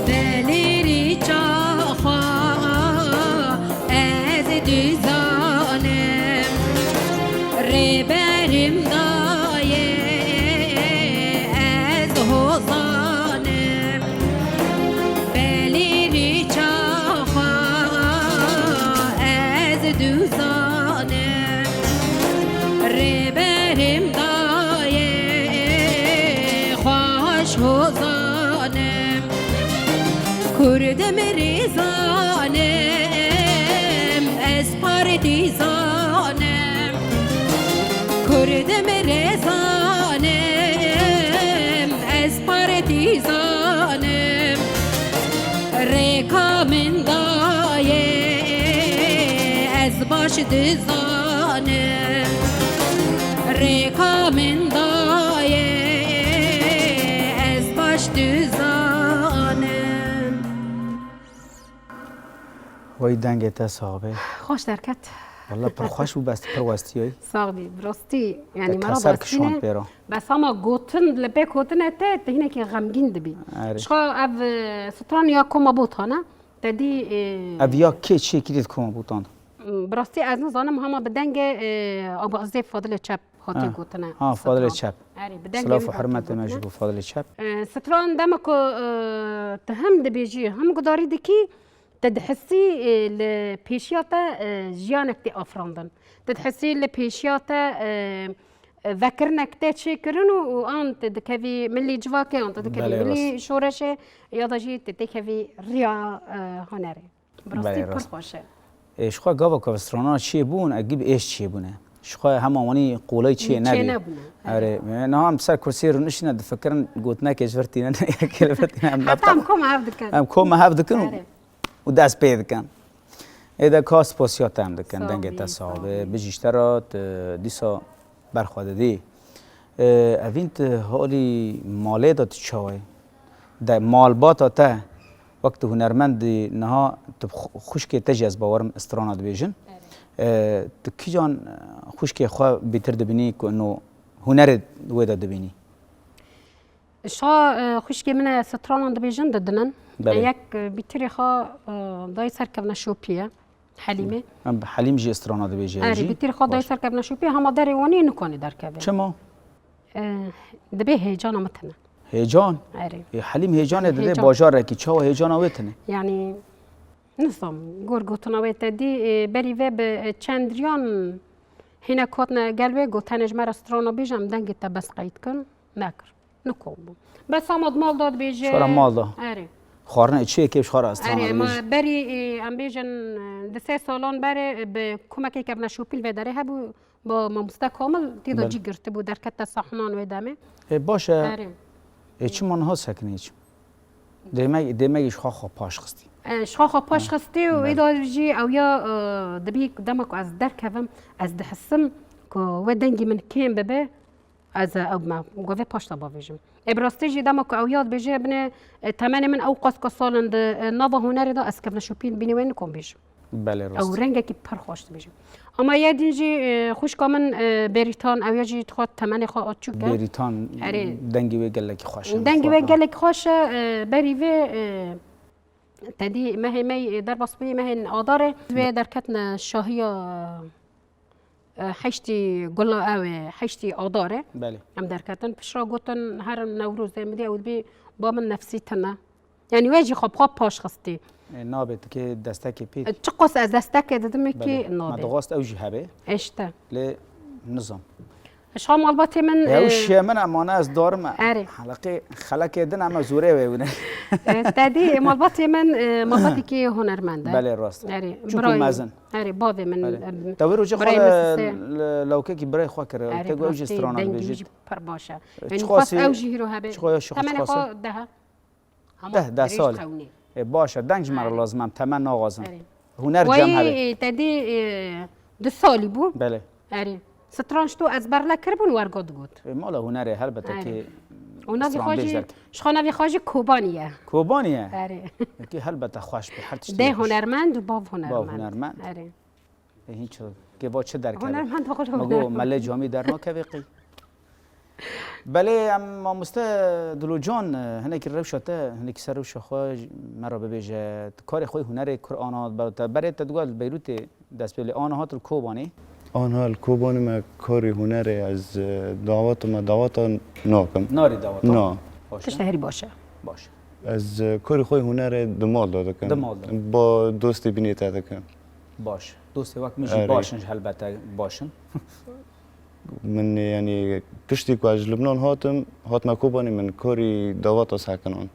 Delîrî çaxa ez dizanim, rêberim daye ez hozanim. Delîrî çaxa ez dizanim, rêberim daye xweş hozanim. Kurdim rêzanim, ez partîzanim. Kurdim rêzanim, ez partîzanim. Rêka min daye, ez baş dizanim. Rêka min daye, ez baş dizanim. Wey dengê te sax be. Xweş derket. Walla pir xweş bû, bes pir westiyayî. Sax bî, bi rastî, yanî te me re keser westî kişand ne. Pêra. Bes ama gotin, li pê gotinê te, te hinekî xemgîn dibî. Erê. Ji xwe ev, e, stran ya Koma Botan e. Te dî, e, Ev ya kê çêkirî di Koma Botan de? Bi rastî ez nizanim, hema bi dengê, e, Abu Ezê Fadilê Çep hatiye Ha. Gotine. Ha, Fadilê Çep. Erê, bi dengê Silav wî û hatiye hurmetê me gotine. Ji bo Fadilê Çep. E, stran dema ku, e, tu hem dibêjî, hem gudarî dikî, te dihesî, e, li pêşiya te, e, jiyanek tê afirandin. Te dihesî li pêşiya te, e, e, vekirinek tê çêkirin û, û an te dikevî milî civakê, an te dikevî Belê, milî rast. Şoreşê, ya da jî te têkevî riya, e, hunerê. Bi rastî Belê, pir rast. Xweş e. Ê, ji xwe gava ku strana çêbûn, e, gib êş çêbûne. Ji xwe hema wanî qolay çê Çê nebî. Nebûne. Erê, Erê. Me niha em ser kursiyê rûniştine, difikirin gotinekê ji vir tînin, yekê li vir tînin, em Heta em lafta kom hev dikin. Em kom hev dikin û, Erê. Û dest pê dikin. Ê de ka spasiya te em dikin, Sağ dengê te bî, sax sağ be. Bî. Bijî ji te re, tu dîsa berxwe didî. E, evîn tu halî malê de tu çawa yî? De malbata te, wek tu hunermendî niha tu xu-, xwişkê te jî ez bawerim strana dibêjin. Evet. E, tu kîjan xwişkê xwe bêtir dibînî ku no hunerê wê de dibînî? Şa, e, xwişkê min e, stranan dibêjin didinin. Belê. Yek, e, bîtirê xwe, e, dayê serkevne şopî ye. Helîmê. Em bi Helîm jî strana dibêje Erê, jî. Bîtirê xwe dayê Baş. Serkevne şopî, hema derê wanî nikanî derkeve. Çima? E, dibê hêcana min tine. Hêcan? Erê. E, Helîm hêcanê Erê, didê hêcan. Bajarekî, çawa hêcana wê tine? Yanî, nizam, gor gotina wê te dî, e, berî vê bi, e, çend riyan hîne kotne gel wê, got, tenê ji me re strana bêje, em dengê te bes qeyd kin. Nekir. Nikom bû. Bes hema di mal da dibêje. Şora mal da. Erê. Xwarine çi yekê ji xwe re strana Erê, dibêje. Ma berî, e, em bêjin, e, di sê salan berê, e, bi kumekê kevneşopîl vê derê hebû, ba mamoste Kamil tê de Belê. Cî girtibû, derkete sahnan wê demê. E, baş e. Erê. E, çima niha sekinî çi? Dêmek, dêmek ji xwe xwe paş xistî. E, ji xwe xwe paş Belê. Xistî û Belê. Îda jî ew ya, e, dibî dema ku ez derkevim, ez dihisim ku we dengî min kêm bibe, ez, e, ew me, govê paş de bavêjim. E, bi rastî jî dema ku ew ya dibêje, binê, e, temenê min ew qas ka salin di, e, nava hunerê de ez kevneşopîn bînî wê nikom bêjim. Belê, rast. Ew rengekî pir xweş dibêje. Ama yê din jî, e, xwişka min, e, Bêrîtan, ew ya jî dixwat temenê xwe açûk e. Bêrîtan, Erê. Dengê wê gelekî xweş e. Dengê wê gelekî xweş e, e, berî vê, e, te dî mehê me yê, e, derbas bûyî mehên Adarê, wê derketine şahiya, e, heştî gula ew ê, heştî Adarê. Belê. Em derketin, pişra gotin her Newrozê min dî ew dibî ba min nefsî tine. Yanî wê jî xwe bi xwe paş xistî. E, nabê tu kê destekê pê. E, çiqas ez destekê didim kî Belê. Me nabê. Dixwast ew jî hebe. Eşte. Lê nizam. Ji xwe malbatê min, E, ew e, şiye min e, mane ez darim e. Erê. Heleqê, xelekê din em e zorê wê wine. E, te dî, e, malbatê min, e, malbatekî hunermend e. Belê, rast. Erê, Çûk û birayê. Mezin. Erê, bavê min, Erê. e, Te wê rojê birayê xwe min le, sisê. Le, lewkekî birayê xwe kire. Erê, Te got ew jî rastî strana dengî dibêjit. Jî pir baş e. E, Yanî çiqasî, xwest ew jî hîro hebe. Çiqa ya şiqo Temenê çiqasî? Xwe deha. Hema Deh, deh dirêj salî. Qewnî. E, baş e, deng ji me re Erê. Lazim e, em temen naxwazin. Erê. Huner Wayî, cem hebe. E, te dî, e, du salî bû. Belê. Erê. Stran ji to ezber nekiribûn, wergo digot. E, mala hunerê helbete Erê. Ki Û navê stran xwe bêj jî, derke. Ji xwe navê xwe jî Kobanî ye. Kobanî ye? Erê. Ki helbete xweş bû, her tiştî Dê xweş. Hunermend û bav hunermend. Bav hunermend. Erê. E, hîn çi, kê va çi derkeve? Hunermend va xwe Ma go hunermend. Melê camî dernakeve qî. Belê, em mamoste Dilocan, e, hinekî rewşa te, hinekî ser rewşa xwe ji me re bibêje. Tu karê xwe hunerê kur ana, be-, te berê te digot li Beyrûtê dest pê lê ana hat li Kobanê. Anha li Kobanê me karê hunerê ez, e, dawet me daweta nakim. Narî daweta? Na. Baş e. Tişte herî baş e. Baş. Ez, e, karê xwe hunerê di mal de dikim. Di mal de. Ba dostê binê te dikim. Baş. Dostê wek min jî Erê. Baş in, helbete baş in. Min, yanî, piştî ku ez ji Libnan hatim, hatime Kobanê, min karî daweta sekinan.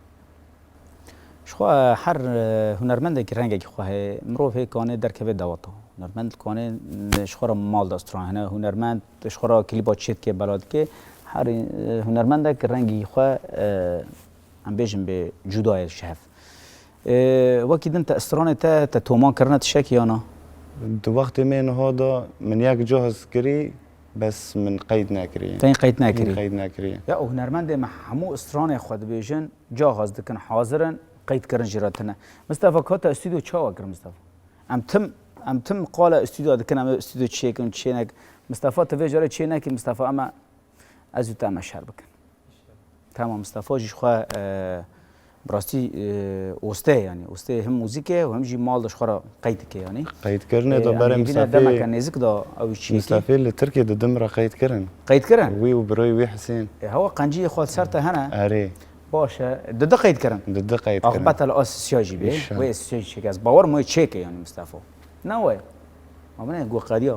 Ji xwe her, e, hunermendekî rengekî xwe heye. Mirov hê kanê derkeve daweta. Hunermend kanê, e, ji xwe re mal de stran hene. Hunermend ji xwe re klîba çê dike, bela dike. Her, e, hunermendek rengî xwe, e, em bêjin bê cuda ye ji hev. Ê, wekî din te stranê te, te toman kirine tiştekî ya na? Di wextê me niha de min yek cihaz kirî, bes min qeyd nekirî. Te yîn qeyd nekirî? Min qeyd nekirî. Ya, û hunermendê me hemû stranê xwe dibêjin, cihaz dikin, hazir in, qeyd kirin jî re tine. Mistefa, ka te stûdyo çawa kir, Mistefa? Em tim, em tim qala stûdyo dikin, em stûdyo çêkin, çênek. Mistefa, tu vê carê çê nekî, Mistefa, em e, ez û te em e şer bikin. Tamam, Mistefa jî xwe, e, bi rastî, e, oste ye, yanî oste him muzîk e û him jî mal de ji xwe re qeyd dike, yanî. Qeydkirinê de E, berê em hêvî ne Mistefê, demeke nêzik de ew çîkî. Mistefê li Tirkiyê di dim re qeyd kirin. Qeyd kirin? Wî û birayê wî Hisên. E, hewa qenciyê xwe li ser te hene? Erê. Baş e. Di di qeyd kirin? Di di qeyd kirin. Axbeta li Asisya jî bê. Îşa. Wê Asisya jî çêke. Ez bawer me wê çêke, yanî, Mistefa. Ne wê? Ma min got qediya.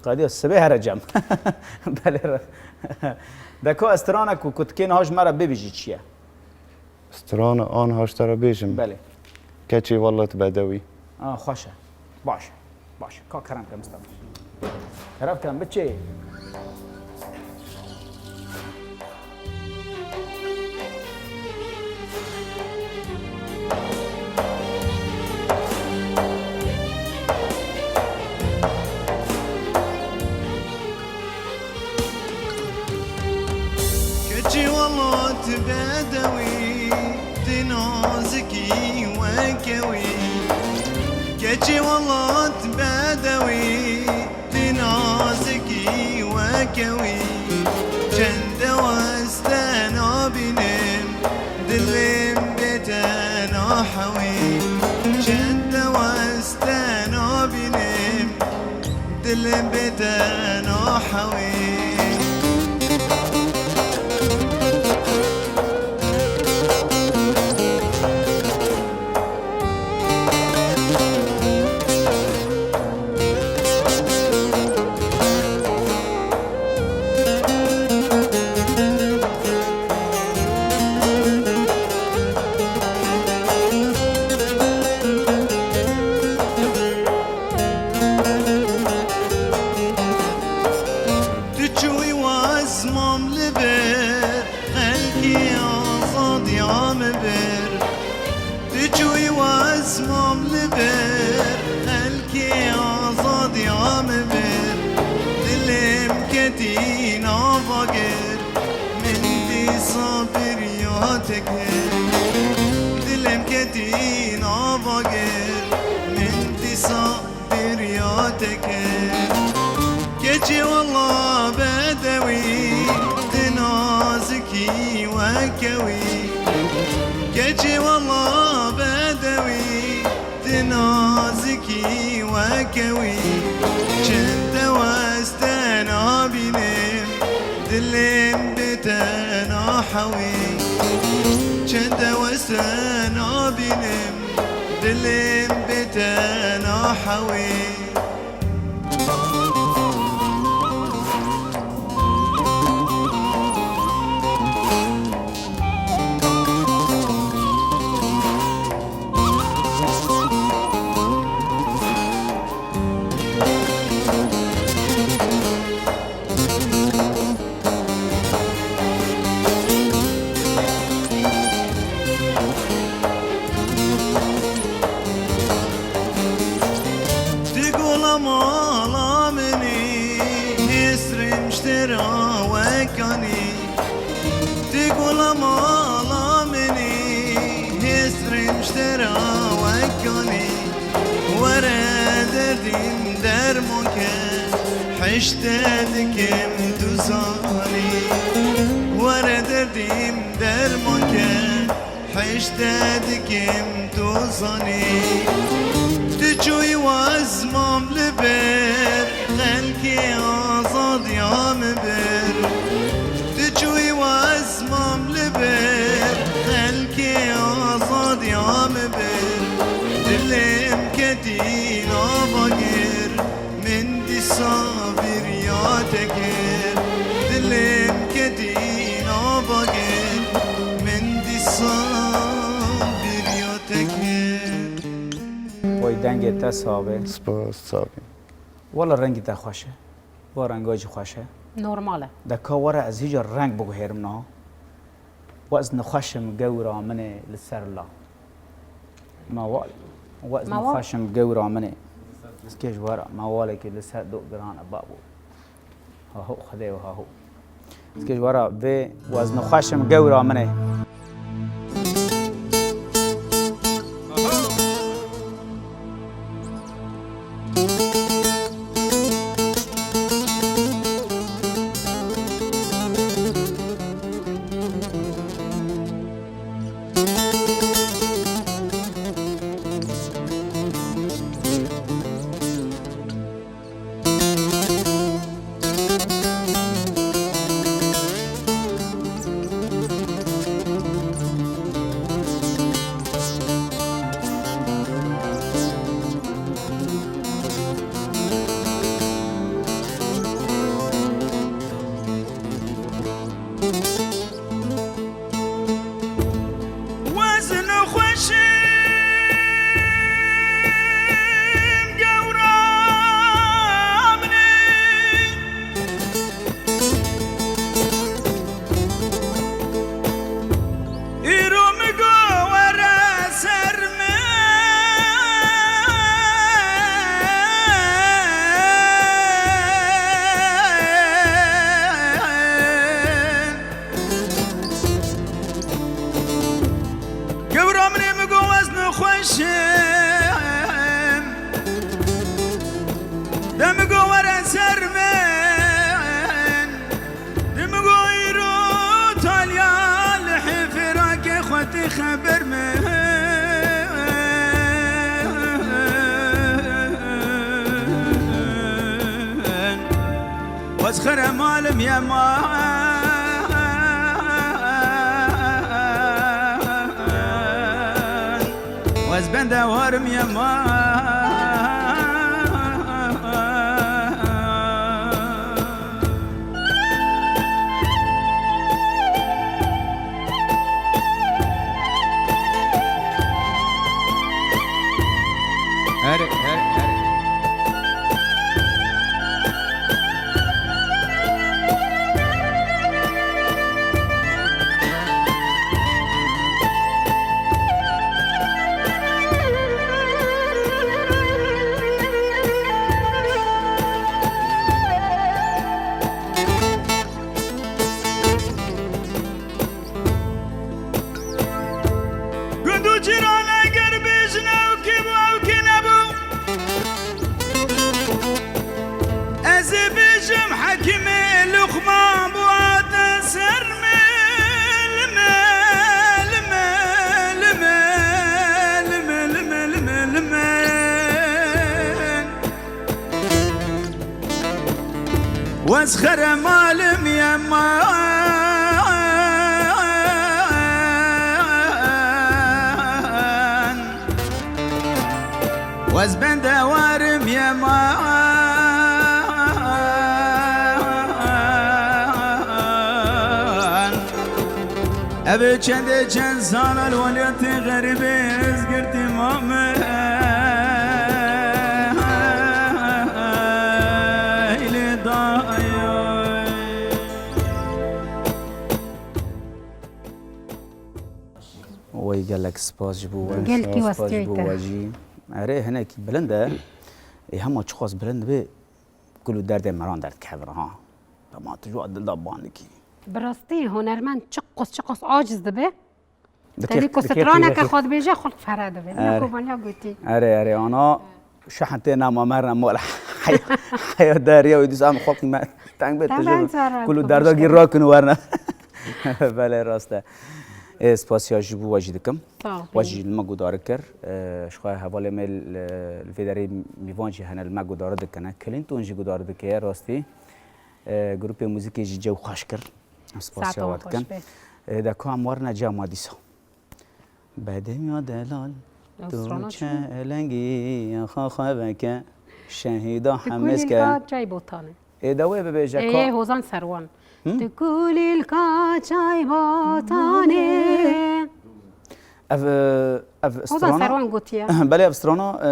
Qediya sibê here cem. Belê re. Deko ez strana ku kutikê niha ji me re bibîjî çi ye? Strana an haşta re bêjim. Belê. Keçê welat bedewî. A, xweş e. Baş e. Baş e. Ka kerem ke Mistefa. Kerem ke biçê. Keçê welat bedewî, tu nazikî weke wî. Keçê welat bedewî, tu nazikî weke wî. Çende weste nabîne, Dilim bê te nahewî. Tu çûyî wez mam li vir, xelkê azadiya min bir. Tu çûyî wez mam li vir, xelkê azadiya min bir. Dilim ketî nava gir, min dîsa biriya te kir. Dilim ketî nava gir, min dîsa biriya te kir. Keçê wela bedewî, tu nazikî weke wî. Keçê wela bedewî, tu nazikî weke wî. Çend dew ez te nabînim, dilim bê te nahewî. Çend dew ez te nabînim, dilim bê te nahewî. Tu gola mala min î, hêsrêm ji te re wekanî. Tu gola mala min î, hêsrêm ji te re wekanî. Were derdîm derman ke, hişte dikim tu zanî. Were derdîm derman ke, hişte dikim tu zanî. Tu çûyî wez mam li vir, xelkê azadiya min bir. Tu çûyî wez mam li vir, xelkê azadiya min bir. Dilim ketî nava gir, min dîsa biriya te kir. Dilim ketî nava gir, min dîsa biriya te kir. Oy dengê te sabe. Spas, sabe. Wala rengî te xweş e. Wa renga jî xweş e. Normal e. De ka were ez hîja reng biguhêrim niha. Wa ez nexweşim gewra min ê li ser la. Ma wal. Wa ez Ma wal. nexweşim gewra min ê. Ez kê ji were ma walekî li ser do giran e babo. Haho Xwedê û haho. Ez kê ji were vê wa ez nexweşim gewra min ê. Qere malim yeman, wez bende warim yeman. Here, here, here. Gund û cîran eger bêjin ew kê bû, ew kê nebû, ez ê bêjim Hekîmê Luqman bû hate ser min, min, min. Wez xere malim yeman, wez bende warim yeman. Ev çendê çend sala li weliyatê xerîbê ez girtî mame. Eylê dayay. Wey gelek spas ji bo we. Gelkî spas ji bo westiyê te. We jî. Erê, hinekî bilind e. Ê, hema çiqas bilind be, kul û derdê me ran derdikevin ha. Dema tu ji wa dil de bandikî. Bi rastî hunermend çiqas çiqas aciz dibe. Dikê, tevî ku dikê straneke qîrexî. Xwe dibêje, xwe fere dibe. Erê. Ne ku vaniya gotî. Erê, erê, ana şahin tê nama merne mol. Heya, heya deriya wî dîsa em xwe qîmet teng bê. Te tije ben çare kul û derda gir rakin û werne. Belê, rast e. Ê, spasiya ji bo we jî dikim. Sağ ol. We jî li me guhdar kir. Ê, ji xwe hevalê me li, li vê derê mîvan jî hene li me guhdar dikine. Clinton jî guhdar dike, rastî. E, grûpê muzîkê jî cew xweş kir. Em spasiya we dikin. E, de ku em warine cema dîsa. Bedemiya delal, ew tu strana çi bû? Çelengî, xa xwe veke, şehîda hemêz ke. Kulîlka çay botanê. Ê, de wê bibêje. Ê, ka- Hozan Serwan. Hı? Tu kulîlka çay botanê. Ev, e, ev Hozan strana Serwan gotiye. Belê, ev strana, e,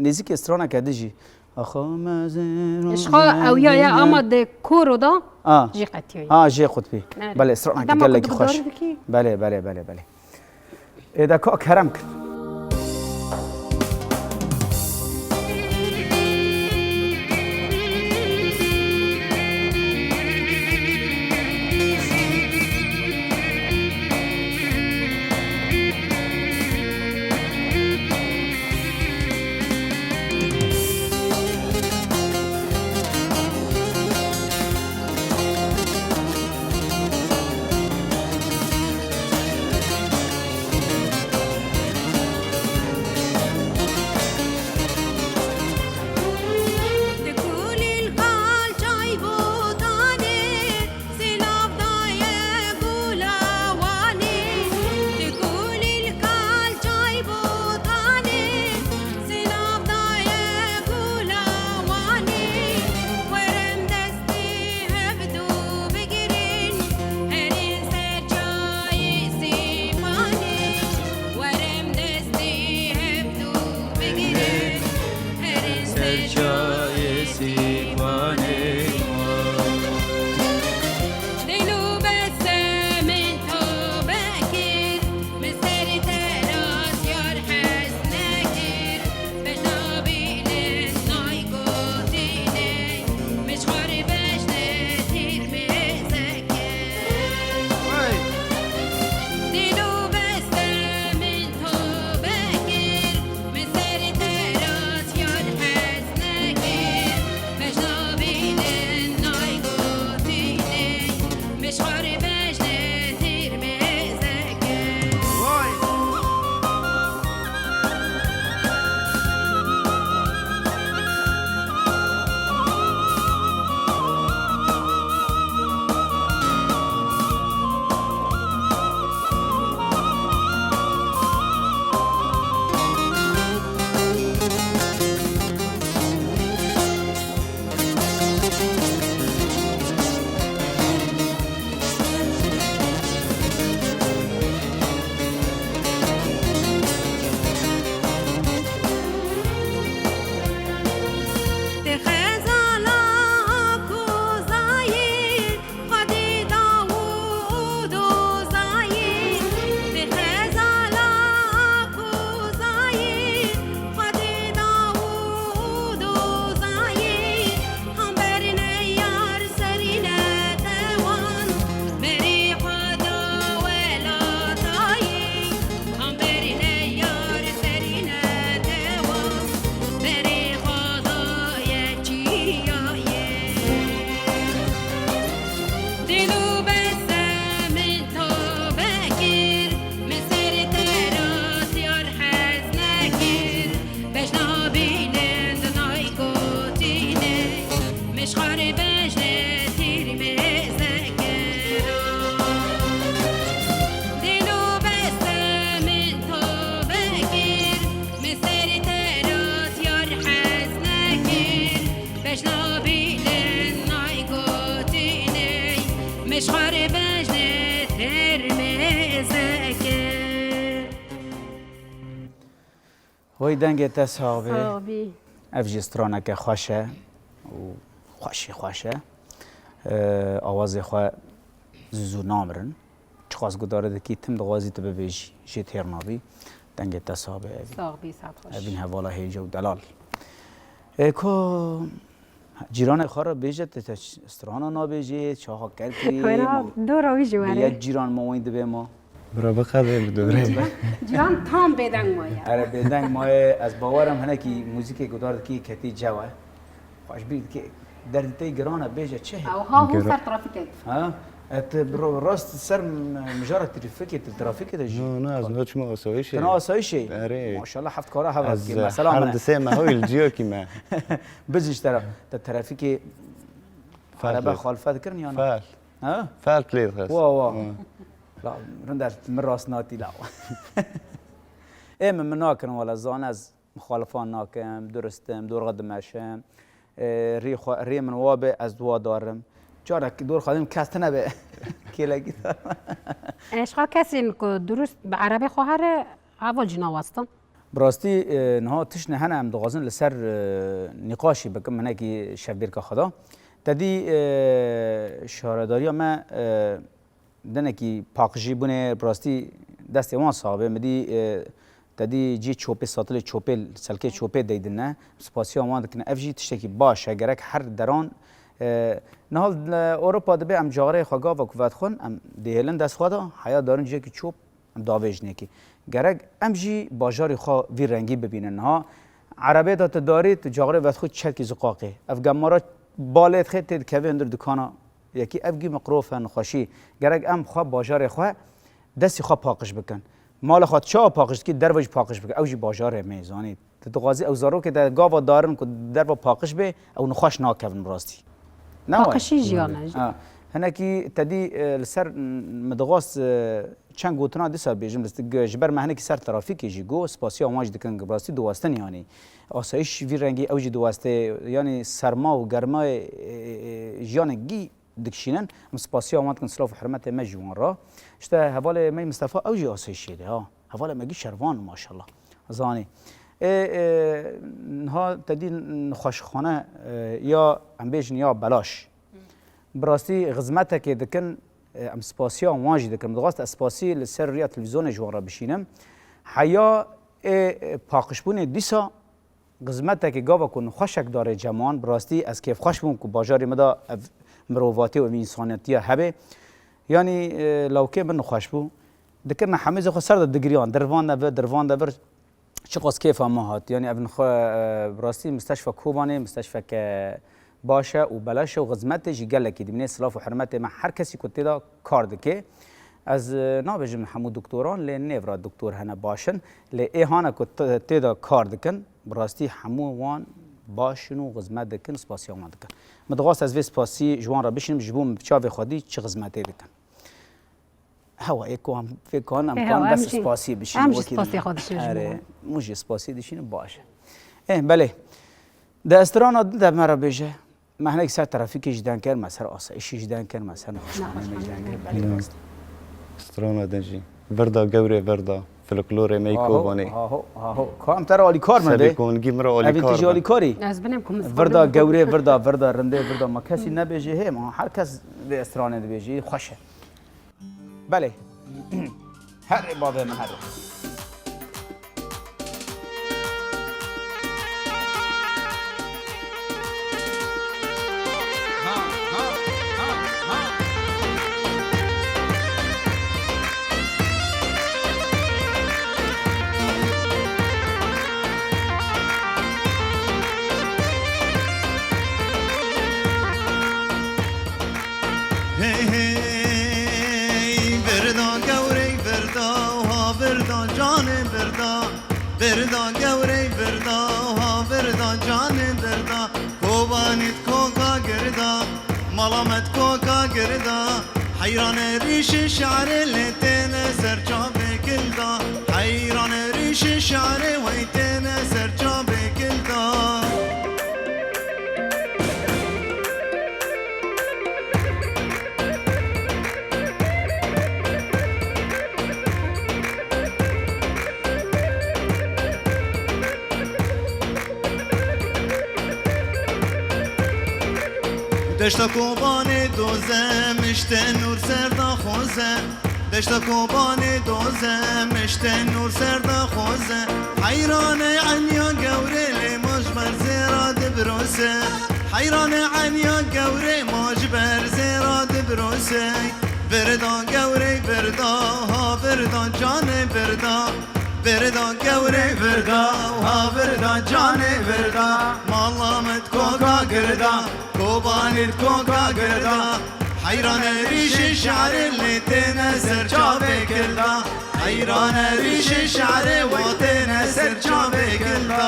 Nêzîkê straneke din jî. Axa me zêro. Ji xwe ew ya ye, ama di koro de jî qetiyoyî. Ha, jê qutbî. Evet. Belê, straneke gelekî xweş. Belê, belê, belê, belê. Ê de ka kerem kin. Di kulîlka çay botanê, Silav daye gula Wanê, di kulîlka çay botanê, silav daye gula Wanê. Werin destê hevdu bigirin, herîn ser çayê Sîpanê. Werin destê hevdu bigirin, herîn ser çayê Sîpanê. Dil û beste min tobe kir, min ser te rast yar hez nekir. Beş nabînin nay gotinê, min ji xwe re beş ne tîr mêze kir. Dil û beste min tobe kir, min ser te rast yar hez nekir. Vay dengê te sax bê. Sax bî. Ev jî straneke xweş e û xweşî xweş e. Ee, awazê xwe zû zû namirin. Çiqas guhdar dikî, tim dixwazî tu bibêjî, jê têr nabî. Dengê te sax be evîn. Sax bî, saet xweş. Evîn hevala hêja û delal. Ê, ko cîranê xwe re bêje, te, te strana nabêjê, çaxa kerkî, Wêna ma, dora wî jî bi were. Yek cîran ma wî dibê ma. Bira biqede bi dorê. Cîran tam bêdeng maye. Ere bêdeng maye, ez bawerim hinekî muzîkê guhdar dikî ketî cewe. Xweş bîr dikê, derdê te giran e, bêje çi heye? Ew ha hûn Giran. Ser trafîkê. Ha? E, tu bi ro-, rast ser m-, mijara trafîkê, tu trafîkê de jî. No, no, ez no çima asayişê. Tena asayişê? Erê. Maşallah heft kara hev Ez, dikê. Mesela her min e. Di sê me hoy li ciyakî me. Biz işte ra, te trafîkê Fel araba lê. Xalife dikirin ya na? Fel. Ha? Fel lê dixist. Wa, wa. Wa. La, rind e, min rast natî la. Ê min, min nakin wala, zane ez Muxalifan nakim, durist im, dorxa dimeşim. Ê, rê xwe, rê min wa be, ez dua darim. Carek dor xwe dim kes tine be. Kêlekî darim. Eşqa kesên ku durust bi erebê xwe here, heval jî nawestin. Bi rastî, e, niha tiştine hene em dixwazin li ser, e, nîqaşî bikim, hinekî şevbêrka xwe da. Te dî, e, şaredariya me, e, Denekî paqijî bûnê, bi rastî destê wan sax be. Min dî, e, te dî cî çopê, satilê çopê, selkê çopê deydine. Spasiya wan dikin. Ev jî tiştekî baş e. Gerek her deran, e, niha li Ewropa dibe em caxirê xwe gava ku vedixwin, em dihêlin dest xwe de, heya darin ciyekî çop, em davêjinekî. Gerek em jî bajarê xwe vî rengî bibînin. Niha erebê de tu darî, tu caxirê vedixwî çelkî ziqaqê. Ev gemara balê dixê tê dikeve hundir dukana. Yekî ev gî miqrof e, nexweşî. Gerek em xwe bajarê xwe, destî xwe paqij bikin. Mala xwe çawa paqij dikî, derve jî paqij bike. Ew jî bajarê me, zanî. Tu dixwazî ew zarokê te gava darin ku derve paqij bê, ew nexweş nakevin bi rastî. Ne wayî? Paqijî jiyan e. Ha. Hinekî te dî, e, li ser, m-, min dixwast, e, çend gotina dîsa bêjim, li st-, ji ber me hinekî ser trafîkê jî got, spasiya wan jî dikin, bi rastî diwestin yanî. Asayîş vî rengî ew jî diwestê, yanî serma û germayê, e, e, jiyanek gî dikişînin. Em spasiya wan dikin, silav û hurmetê me ji wan re. İşte hevalê me Mistefa ew jî asayîşê de ha. Hevalê me gî şervan maşallah. Zanî. Ê, e, niha te dî nexweşxane, e, ya em bêjin ya belaş. Bi rastî xizmetekê dikin, e, em spasiya wan jî dikin. Min dixwest ez spasî li ser riya televîzyonê ji wan re bişînim. Heya ê, e, paqijbûnê dîsa Xizmetekî gava ku nexweşek darê cem wan, bi rastî ez kêfxweş bûm ku bajarê me de ev mirovatî û ev însaniyetiya hebe. Yanî, e, lawkê min nexweş bû. Dikirine hemêzê xwe ser de digiriyan, dirvan de vir, dirvan de vir. Çiqas kêfa me hat. Yanî ev nexwe, e, bi rastî misteşfa Kobanê, misteşfeke baş e û belaş e û xizmetê jî gelekî dimîne. Silav û hurmetê me her kesî ku tê de kar dike. Ez, e, nabêjim hemû doktoran, lê nêvra doktor hene baş in. Lê ê hane ku t-, tê de kar dikin, bi rastî hemû wan baş in û xizmet dikin, spasiya wan dikin. Min dixwast ez vê spasî ji wan re bişînim, ji bo min bi çavê xwe dî çi xizmetê dikin. Hewa, ê ku em fêk kan, em Ê, kan hewa, bes em jî, spasî bişînin, em jî wekî spasê din. Xwe dişînin ji Erê, bo wan. Min jî spasî dişînim, baş e. Ê, belê. De strana din de me re bêje. Me hinek ser trafîkê jî deng kir, me ser asayîşê jî deng kir, me ser nexweşxaneyê me jî deng kir. Belê rast. Strana din jî. Virda gewrê virda. Folklorê me yê Kobanê. Aho, aho. Ka em te re alîkar min Sebê be. Kongî min re Evî tu alîkar jî be. Alîkarî. Ez binim ku min Virda strana gewrê virda, virda rindê virda. Ma kesî nebêje hê, ma her kes vê stranê dibêje. Xweş e. Belê. Herê bavê min herê. Hey hey, birda gewrey birda, ha birda canê birda, birda gewrey birda, ha birda canê birda, Kobanît koka girda, malamet koka girda, heyran e rîşê şarê lê têne ser çavê kilda, heyran e rîşê şarê wey têne ser çavê kilda. Deşta Kobanê doze, mişte nûr ser da xoze. Deşta Kobanê doze, mişte nûr ser da xoze. Heyrane enya gewre lê ma ji ber zêra dibirose. Heyrane enya gewre ma ji ber zêra dibirose. Birda gewre birda, ha birda canê birda. Birda gewre birda, ha birda canê birda. Mala me di koka girda. Kobanê di koka girda. Heyran e rîşê şerê lê têne ser çavê kilda. Heyran e rîşê şerê wa têne ser çavê kilda.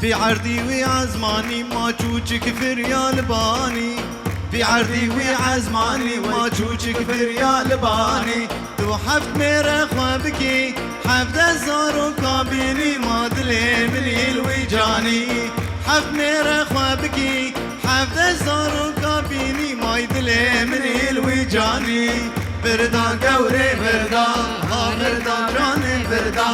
Bi erdî wî ezmanî ma çûçik firiya li banî. Bi erdî wî ezmanî ma çûçik firiya li banî. Tu heft mêre xwe bikî, hevdeh zaroka bînî ma dilê min î li wî canî. Heft mêre xwe bikî, hevdeh zaroka bînî may dilê min î li wî canî. Birda gewrê birda, ha birda canê birda.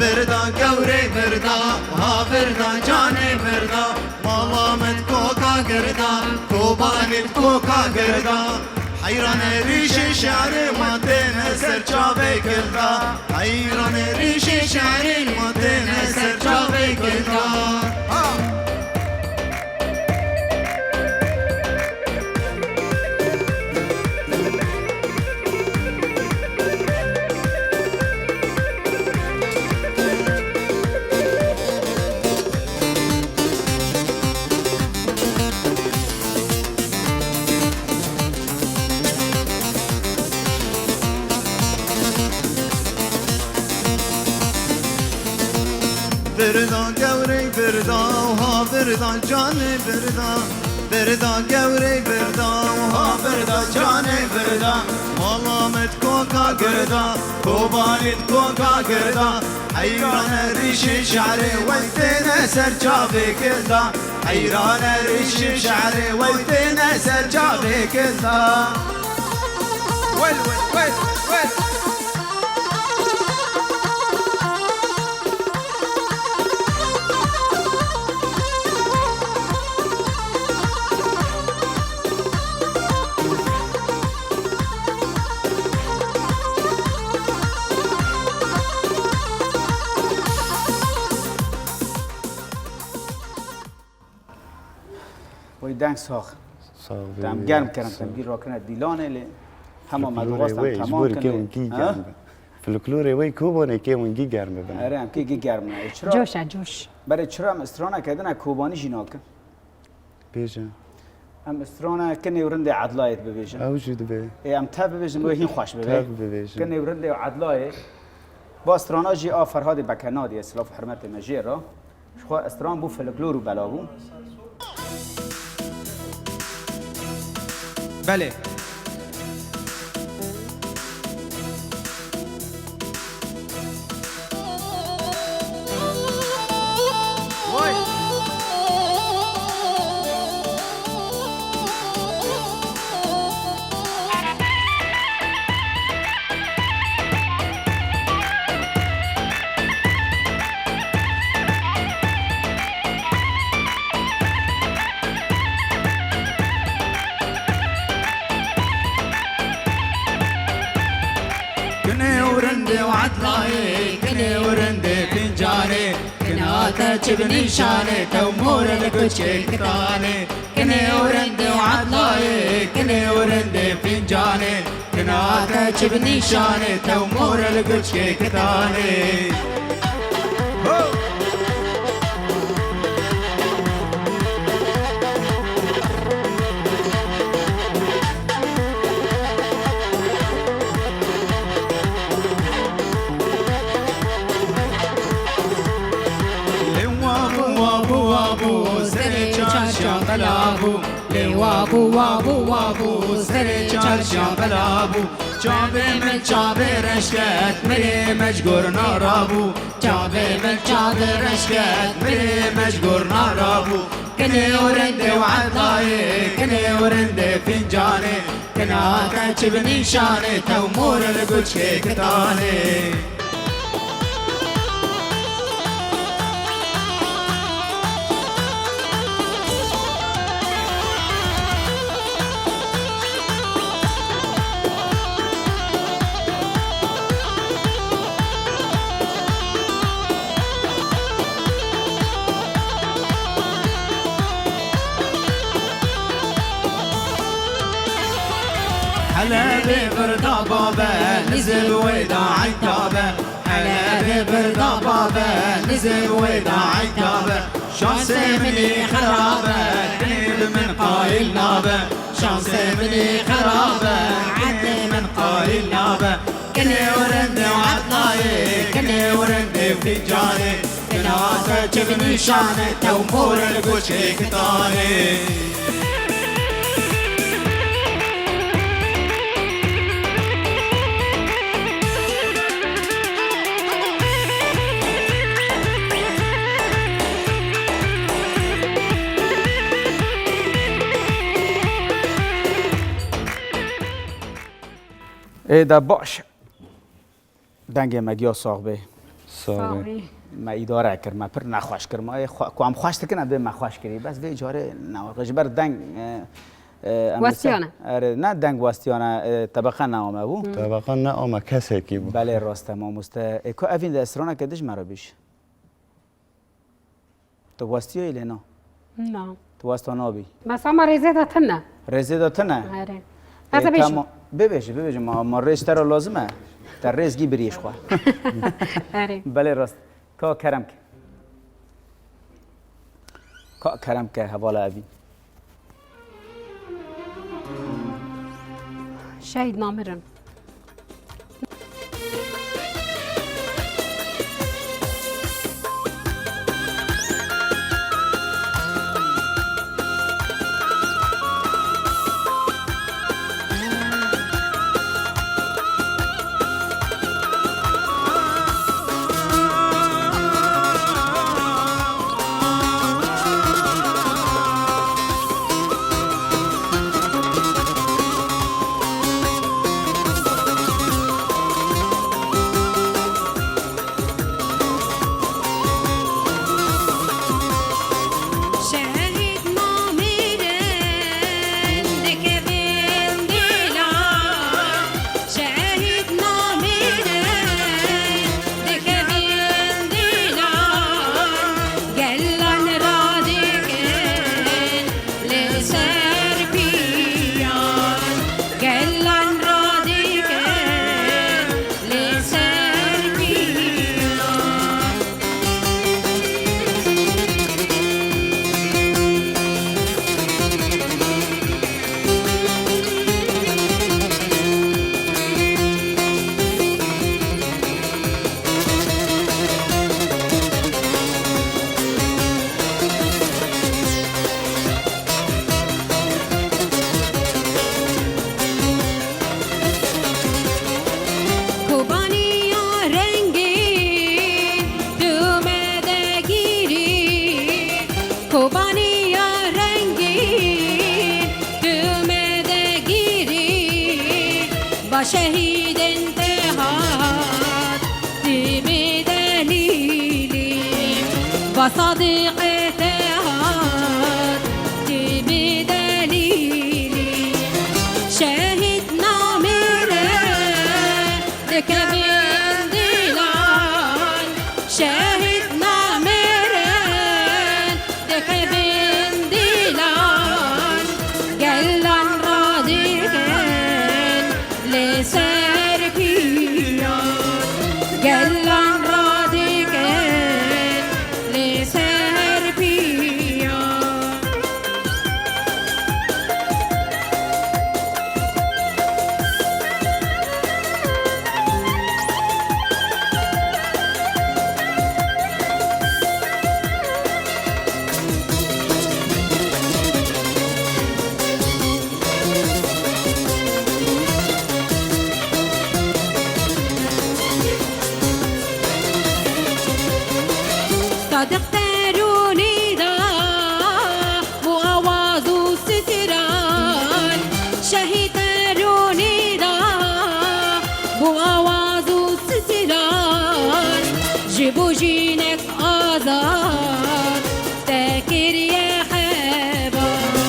Birda gewrê birda, ha birda canê birda. Mala me di koka girda, Kobanê di koka girda. Heyran e rîşê şerê ma têne ser çavê kilda. Heyran e rîşê şerê ma têne ser çavê kilda. Ha! Birda gewrê birda, ha birda canê birda. Birda gewrê birda, ha birda canê birda. Mala me di koka girda, Kobanê di koka girda. Heyran e rîşê şerê we têne ser çavê kilda. Heyran e rîşê şerê we têne ser çavê kilda. Wel, wel, wel, wel. Oy deng sax. Sax bî. Dem germ kirin, Sax. Tem gî rakine dîlanê lê hema me Folklorê dixwest em wê, ji temam borî kin kê lê. Hingî Ha? Germ be. Folklorê wê Kobanê kê hingî germ bibin. Erê, em kê gî germ ne. Ê, çira? Coş e, coş. Berê çira em straneke din e Kobanî jî nakin? Bêje. Em strana kinê û rindê Edlayê dibêjin. Ew jî dibe. Ê, em tev bibêjin, wê hîn xweş bibe. Tev bibêjin. Kinê û rindê Edlayê. Ba strana jî a Ferhadê Bekenadî ye, silav û hurmetê me jê re. Ji xwe stran bû folklor û bela bû. Belê. Kinê û rindê û Edlayê, kinê û rindê Fincanê, kinate çi bi nîşanê, tew more li guçkê kitanê. Kinê û rindê û Edlayê, kinê û rindê Fincanê, kinate çi bi nîşanê, tew more li guçkê kitanê. Ho! Lê wa bû, wa bû, wa bû, serê çarşiya qela bû. Lê wa bû, wa bû, wa bû, serê çarşiya qela bû. Çavê min çavê reş ket, mirê me ji gor nara bû. Çavê min çavê reş ket, mirê me ji gor nara bû. Kinê û rindê û etayê, kinê û rindê fîncanê, kina te çi bi nîşanê, tew mor li guçkê kitanê. Helebê birda babe, nizê bi wê da eyta be. Helebê birda babe, nizê bi wê da eyta be. Şansê min ê xerab e, kinê bi min qayîl nabe. Şansê min ê xerab e, kinê min qayîl nabe. Kinê û rindê û etayê, kinê û rindê fîncanê, kina te çi bi nîşanê, tew mor li guçkê kitanê. Ê de baş. Dengê me giya sax bê. Sax bê. Sax bê. Me îdare kir, me pir nexweş kir. Me ê xwe, ku em xweş dikin, em dê me xweş kirî. Bes vê carê ne, ji ber deng, e, e, em Westiyane. Erê, ne deng westiyane, e, tebeqe neame bû. Tebeqe neame, kesekî bû. Belê, rast e, mamoste. E, ku evîn de straneke dij me re bîj. Tu westiyoyî lê na? Na. Tu westa nabî? Bes ama rêzê de tune. Rêzê de tune? Erê. Ê, ez ê bêjim. Tamam. Bibêje, bibêje. Ma, ma rêz te re lazim e. Te rêz gî biriyê ji xwe. Erê. Belê rast. Ka kerem ke. Ka kerem ke hevala evî. Şehîd namirin. Şehîd namirin dikevin dîlan. Şehîd namirin dikevin dîlan, gelan radikin li ser piyan, gelan radikin li ser piyan. Kobaniya rengîn tu me de gîrî, Kobaniya rengîn tu me de gîrî, ba şehîdên te hat tu bî delîlî, ba Sadiqê te hat tu bî delîlî. Şehîd namire dikevin dîlan, şehîd namirin dikevin dîlan, gelan radikin li ser piyan, gelan radikin li ser piyan. Sadiq Terûnî da bû awaz û stran, Şehîd Terûnî da bû awaz û stran, ji bo jinek azad te kiriye heval,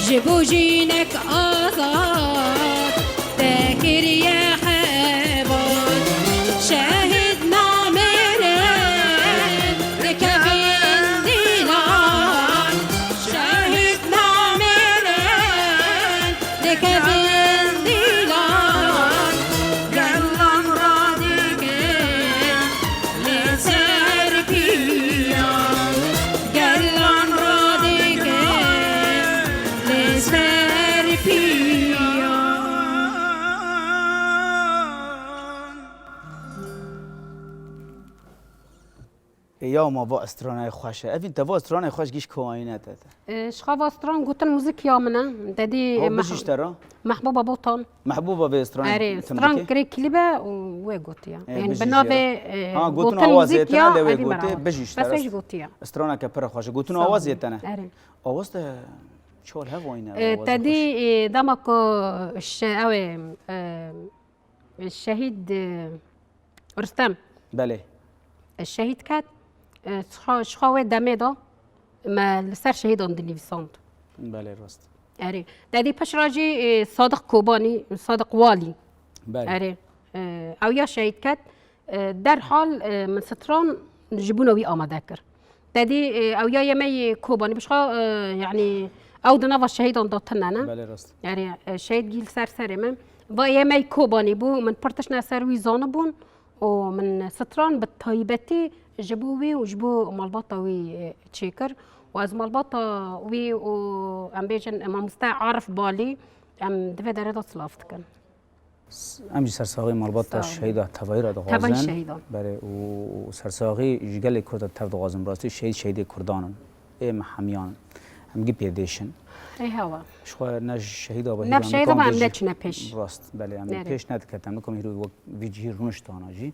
ji bo jinek azad te kiriye heval. Şehîd namêrin dikevin dîlan, şehîd namêrin dikevin dîlan. Gelan radikin li ser piyan, gelan radikin li ser piyan. Ê ya ma va stranayê xweş e. Evîn te va stranayê xweş giş koayîne te te. E, ji xwe va stran gotin muzîk ya min e. Te dî Ho, meh-, bijî ji te re. Mehbûba Botan. Mehbûba vê stranê Erê, tim stran dikê? Kirê klîbe û wê gotiye. E, Yani bijî bi jê navê, re. E, Ha, gotin gotin awazê muzîk te ya ne, lê wê evî gotê, merav. Bijî ji te Bes re. Wê jî gotiye. Straneke pir xweş e. Gotin Sağ ol. Awazê te ne. Erê. Awaz te çol hev ayne, E, awazê te dî, xweş. E, dema ku şe-, ew ê, e, Şehîd, e, Rustem. Belê. E, şehîd ket. E, ji xwe, ji xwe wê demê de me li ser şehîdan dinivîsand. Belê, rast. Erê. Te dî pişt re jî, e, Sadiq Kobanî, Sadiq Walî. Belê. Erê. E, ew ya şehîd ket. E, derhal, e, min stran ji bona wî amade kir. Te dî, e, ew ya yê me yê Kobanî bişxa, e, yanî ew di nava şehîdan de tune ne. Belê, rast. Yanî, e, şehîd gî li ser serê min. Va yê me yê Kobanî bû, min pir tiştine ser wî zanibûn û min stran bi taybetî ji bo wî û ji bo malbata wî, e, çêkir. Û ez malbata wî û em bêjin, e, mamoste Arif Balî, em di vê derê de silav dikin. S-, em jî sersaxî malbata Sağ olun. Şehîda tevayî re dixwazin. Tevayî şehîdan. Berê û, û sersaxî ji gelê Kurd re tev dixwazin. Bi rastî şehîd, şehîdê Kurdan in. Ê me hemiyan in. Em gî pêdêş in. Ê hewa. Ji xwe ne ji şehîda be Ne hîra, şehîda nikam be vê em jî neçine pêş. Rast, belê, em Nerê? Pêş nediketin. Nikam hîro wek vî cihî rûniştana jî.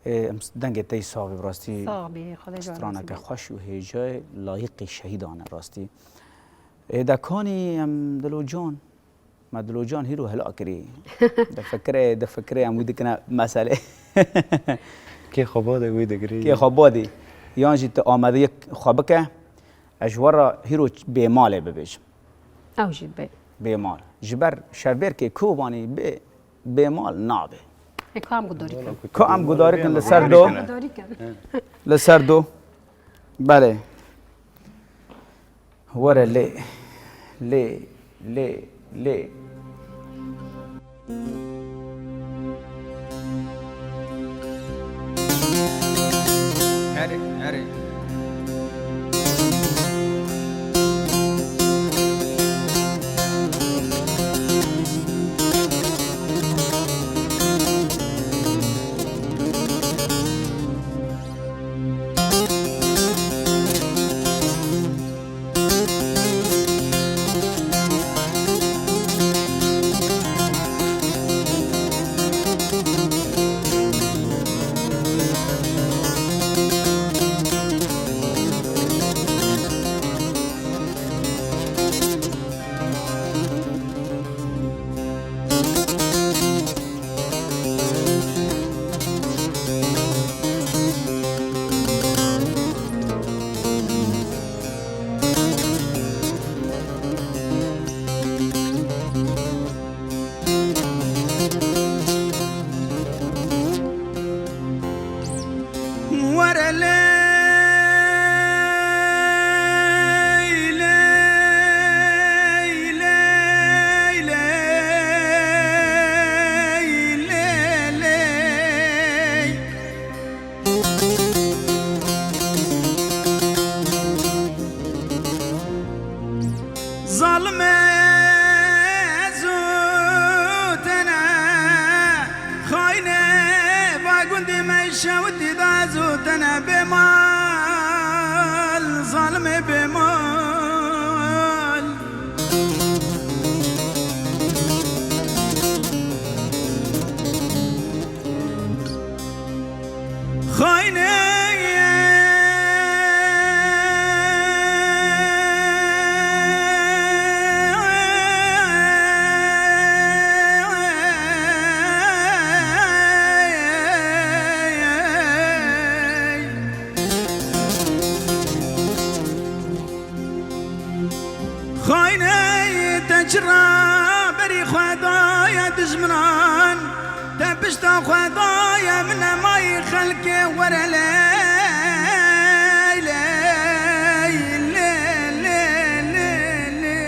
Ê, em s-, dengê te yî sax be, bi rastî Sax be, Xwedê caran straneke xweş û hêjayê layiqî şehîdan e rastî. Ê, dekanî em Dilo Can. Me Dilo Can hîro hela kirî. Difikirê, difikirê em wî dikine meselê. Kê xwe badê wî digirî. Kê xwe badî. Yan jî tu amadeyek xwe bike, ez ji we re hîro bêmalê bibêjim. Ew jî bê. Bêmal. Ji ber şevbêrkê Kobanî bê, bêmal nabe. E, ka em gudarî kin. Ka em gudarî kin li ser do. Gudarî kin. Li ser do. Belê. Were lê, lê, lê, lê. Erê, erê. Were lê, lê, lê, lê, lê, lê. Zalimê ez û te ne, xayinê va gundê me şewitî da ez û te ne bêmal, zalimê bêmal. Xayinê Çira berî xwe daye dijminan, te pişta xwe daye min emayî xelkê were ley, ley, ley, ley, ley, ley.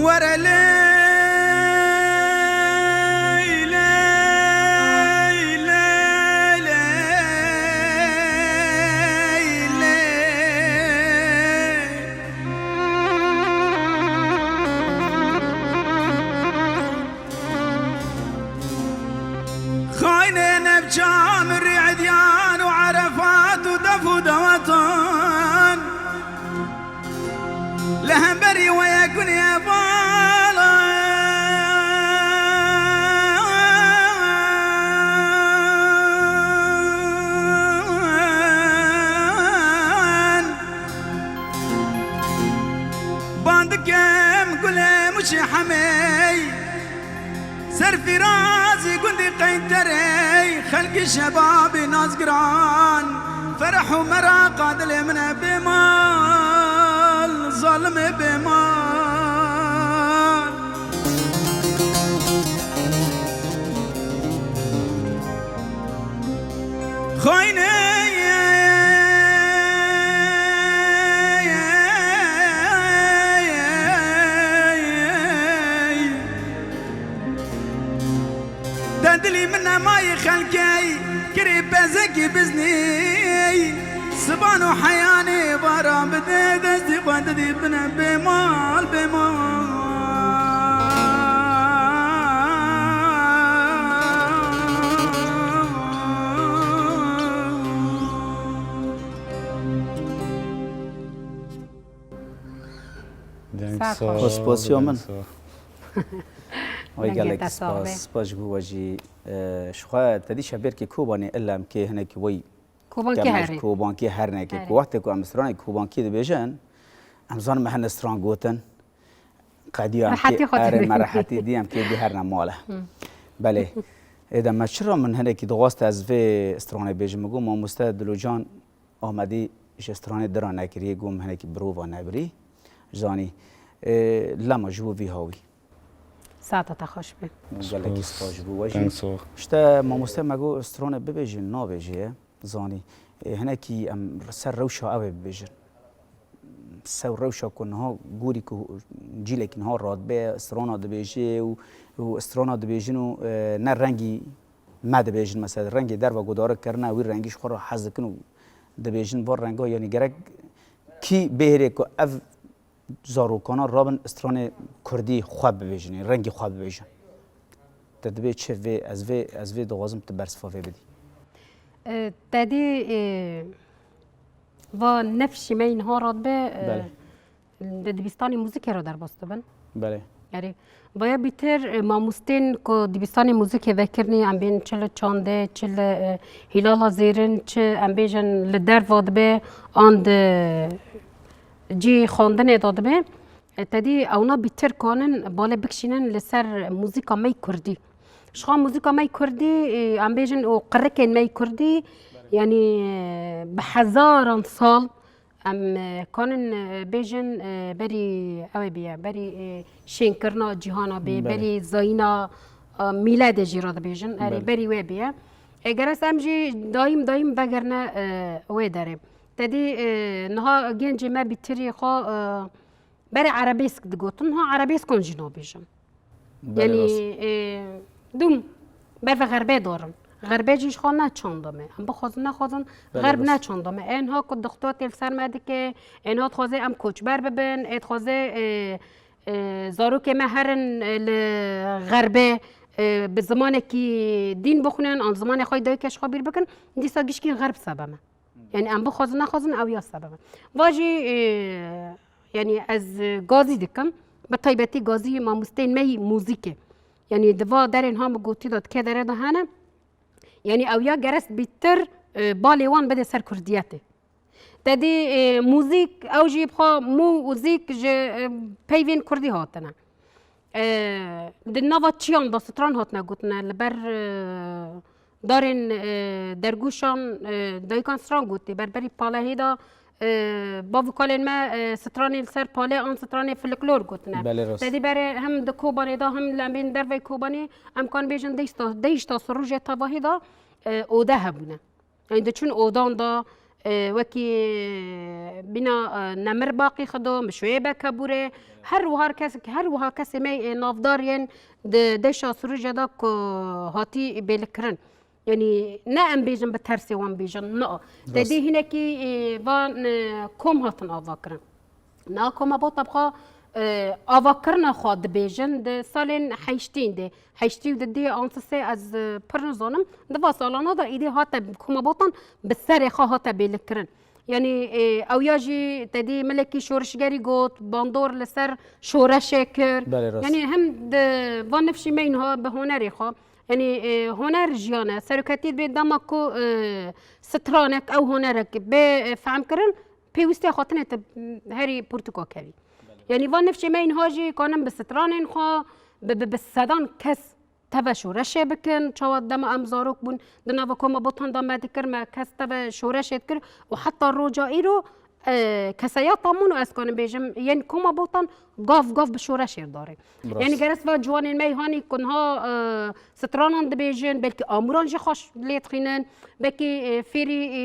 Were ley, ley, ley, ley, ley. Xaynê navça mirî îdyan û erefat û def û dawetan. Li hemberî we ye gunê hevalan. Ban dikem gulê mûçê hemey. Ser fîrazî gundî qeyterey, xelkî şebabî nazgiran. Fereh û meraqa dilê min e bêmal, zalimê bêmal. Xaynê. Te dilî min nemayî xelkey, kirî pezekî biznî. Siban û heyanê bara bide, destî xwe didî bine bêmal, bêmal. Deng Sağ ol. Spas, spas ya min. Ay, gelek spas. Spas ji bo we jî. E, ji xwe te dî şebêrkê Kobanê illem kê hinekî wey Kobankê kemel, herê. Kobankê hernekê. Herê. Ku wextê ku em stranê Kobankê dibêjin, em zanin me hene stran gotin. Qedîya em kê, erê, me rehetî dî em kê dî herne male. Belê. Êde me çira min hinekî dixwast ez vê stranê bêjim. Min got, mamoste Dilocan Amedî ji stranê dira nekiriye, got, min hinekî birova nebirî. Zanî. E, lema ji bo vî hawî. Saeta te xweş be. Gelekî spas ji bo we jî. Deng sağ ol. İşte mamoste me got, stranê bibêjin, nabêjê ye. Zanî. E, hinekî em ser rewşa ew ê bibêjin. Ser rewşa ku niha gorî ku cîlekî niha radibe, strana dibêjê û, û strana dibêjin û, e, ne rengî me dibêjin, mesela rengê derva ku dare kirine, wî rengî ji xwe re hez dikin û dibêjin, va renga, yanî gerek kî bihêrê ku ev zarokana rabin stranê kurdî xwe bibêjin, yanî rengî xwe bibêjin. Te dibê çi vê, ez vê, ez vê dixwazim tu bersiva vê bidî. E, te dî, e, va nefşî me niha radibe, e, Belê. Di dibistanê muzikê re derbas dibin. Belê. Erê. Vaya bîtir, e, mamostên ku dibistanê muzikê vekirinî, em bên çi li çandê, çi li, e, Hîlala Zêrin, çi em bêjin li derva dibe, an di cî xwendinê de dibe. E, te dî ewna bîtir kanin bale bikişînin li ser muzîka me yê kurdî. Ji xwe muzîka me yê kurdî, e, em bêjin û qirikên me yê kurdî, yanî, e, bi hezaran sal em, e, kanin, e, bêjin, e, berî ew ê bîye, berî, e, şênkirina cîhana bê, Belê. berî zayîna, e, mîledê jî re dibêjin, erê, Belê. berî wê bîye. E, gerek em jî dayîm dayîm vegerine, e, wê derê. Te dî, e, niha gencê me bîtirî xwe, e, berê erebêsk digotin, niha erebêskan jî nabêjin. Belê, Yanî, rast. e, dûm ber ve xerbê darin. Xerbê jî ji xwe ne çanda me. Em bixwazin nexwazin, Belê, xerb rast. ne çanda me. Ên ha ku dixtotê li ser me dike, ên ha dixwaze em koçber bibin, ê dixwaze, e, e, zarokê me herin, e, li xerbê, e, bi zimanekî dîn bixwînin, an zimanê xwe yê dayikê ji xwe bîr bikin, dîsa gişkî xerb sebe me. Yani em bixwazin nexwazin ew ya sebe me. Va jî, e, yani ez, e, gazî dikim, bi taybetî gazî mamosteyên me yî muzîkê. Yani di va derên ha min gotî de, di kê derê de hene. Yani ew ya gerest bîtir, e, balê wan bide ser kurdiyetê. Te dî, e, muzîk, ew jî bi xwe mû û zîk ji, e, peyvên kurdî hatine. E, di nava çiyan de stran hatine gotine, li ber, e, darên, e, dergûşan, e, dayikan stran gotî, berberî palehê de, e, bav û kalên me, e, stranê li ser palê an stranê filiklor gotine. Belê, rast. Te dî berê hem di Kobanê de hem li em bên derveyî Kobanê em kan bêjin dehşta, dehşta sirûjê tevahî de, e, ode hebûne. Yani diçûn odan da, e, wekî bîna, e, Nemir Baqî Xido, Mişoyê Bekebûrê, her wiha kes, her wiha kesê me, e, navdar yên di deşa Sirûcê de ku hatî bêlikirin. Yani ne em bêjin bi tersê wan bêjin, na. Te Rast. Dê hinekî, e, van, e, kom hatin ava kirin. Niha Koma Bota bi xwe, e, avakirina xwe dibêjin di salên heştîn de. Heştî û di dê an sisê ez, e, pir nizanim. Di va salana de êdî hate Koma Botan bi serê xwe hate bêlikirin. Yanî, e, ew ya jî te dî milekî şorişgerî got, bandor li ser şoreşê kir. Belê, rast. Yanî hem di van nifşî me niha bi hunerê xwe. Yanî, e, huner jiyan e. Seroketî dibê dema ku, e, stranek, ew hunerek bê, e, fehmkirin, pêwîstiya xwe tenê te herî pirtûka kevî. Yanî van nifşê me înha jî kanin bi stranên xwe, bi, bi, bi sedan kes teve şoreşê bikin. Çawa dema em zarok bûn, di nava Koma Botan de me dikir, me kes teve şoreşê dikir û heta roja îro, e, keseyata min û ez kanim bêjim, yên Koma Botan gav gav bi şoreşê dare. Rast. Yanî gerek va ciwanên me hanî ku niha, e, stranan dibêjin, belkî amûran jî xweş lê dixînin, belkî, e, fêrî, e,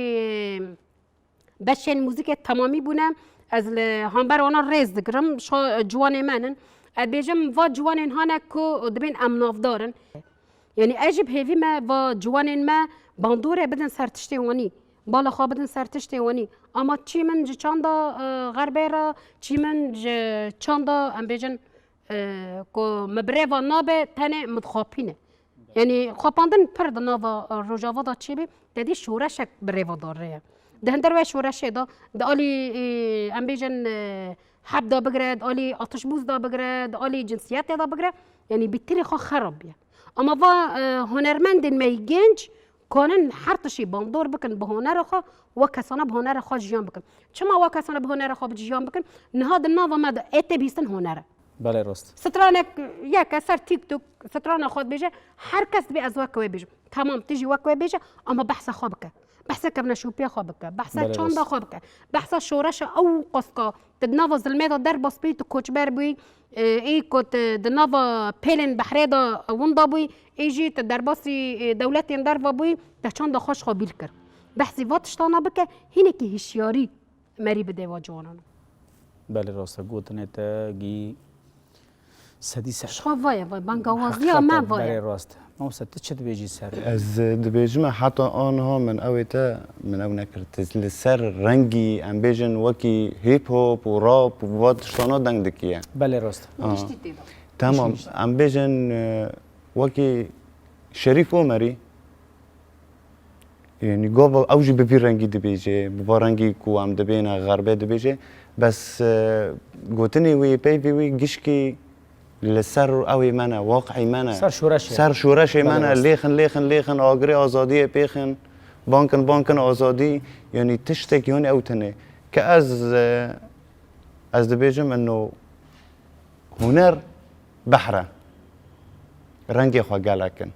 beşên muzîkê temamî bûne, ez li hember wana rêz digirim, şa ciwanê me nin. Ez bêjim, va ciwanên hane ku dibên em navdar in. Yanî ez jî bi hêvî me va ciwanên me bandorê bidin ser tiştê wanî, bala xwe bidin ser tiştê wanî. Ama çî min ji çanda, e, xerbê re, çî min ji çanda, em bêjin, e, ku min bi rê ve nabe, tenê min dixapîne. Yanî xapandin pir di nava, e, Rojava de çêbî, te dî şoreşek bi rê ve darê ye. Di hinder wê şoreşê de, di alî, e, em bêjin, e, heb de bigire, di alî atişbûz de bigire, di alî cinsiyetê de bigire, yanî bîtirî xwe xerab bîye. Ama va, e, hunermendên me yî genc kanin her tiştî bandor bikin bi hunera xwe, wek kesana bi hunera xwe jiyan bikin. Çima wek kesana bi hunera xwe jiyan bikin? Niha di nava me de ê tê bihîstin huner e. Belê, rast. Stranek yeke ser TikTok strana xwe dibêje, her kes dibê ez weke wê bêjim. Tamam, tu jî weke wê bêje, ama behsa xwe bike. Behsa kevneşopiya xwe bike. Behsa Belê, çanda rast. Xwe bike. Behsa şoreşa ew qaska tu di nava zilmê de derbas bûyî, tu koçber bûyî, e, ê ku tu di nava pêlên behrê de winda bûyî, ê jî tu derbasî, e, dewletên derva bûyî, te çanda xwe ji xwe bîr kir. Behsî va tiştana bike, hinekî hişyarî merî bide va ciwanan. Belê, rast e, gotinê te gî sedî ser. Ji xwe vaye, vaye, bangawaziya me vaye. Belê, rast e. Mamoste, tu çi dibêjî ser? Ez dibêjime heta aniha min ew ê te, min ew nekir. Tu li ser rengî, em bêjin wekî hip hop û rap û va tiştana deng dikiye. Belê, rast e. Ha. Giştî tê de. Tamam, Giştî, giştî. Em bêjin, e, wekî Şerîf Omerî, Yanî gava ew jî bi vî rengî dibêje, bi va rengî ku em dibêne xerbê dibêje. Bes, e, gotinê wî, peyvê wî gişkî li ser ew ê me ne, waqî me ne. Ser şoreşê. Ser şoreşê me Belê, ne. Rast. Lêxin, lêxin, lêxin, agirê azadiyê pêxin, bankin, bankin azadî. Yanî tiştek yanî ew tune. Ke ez, e, ez dibêjim ino huner behr e. Rengê xwe gelek in.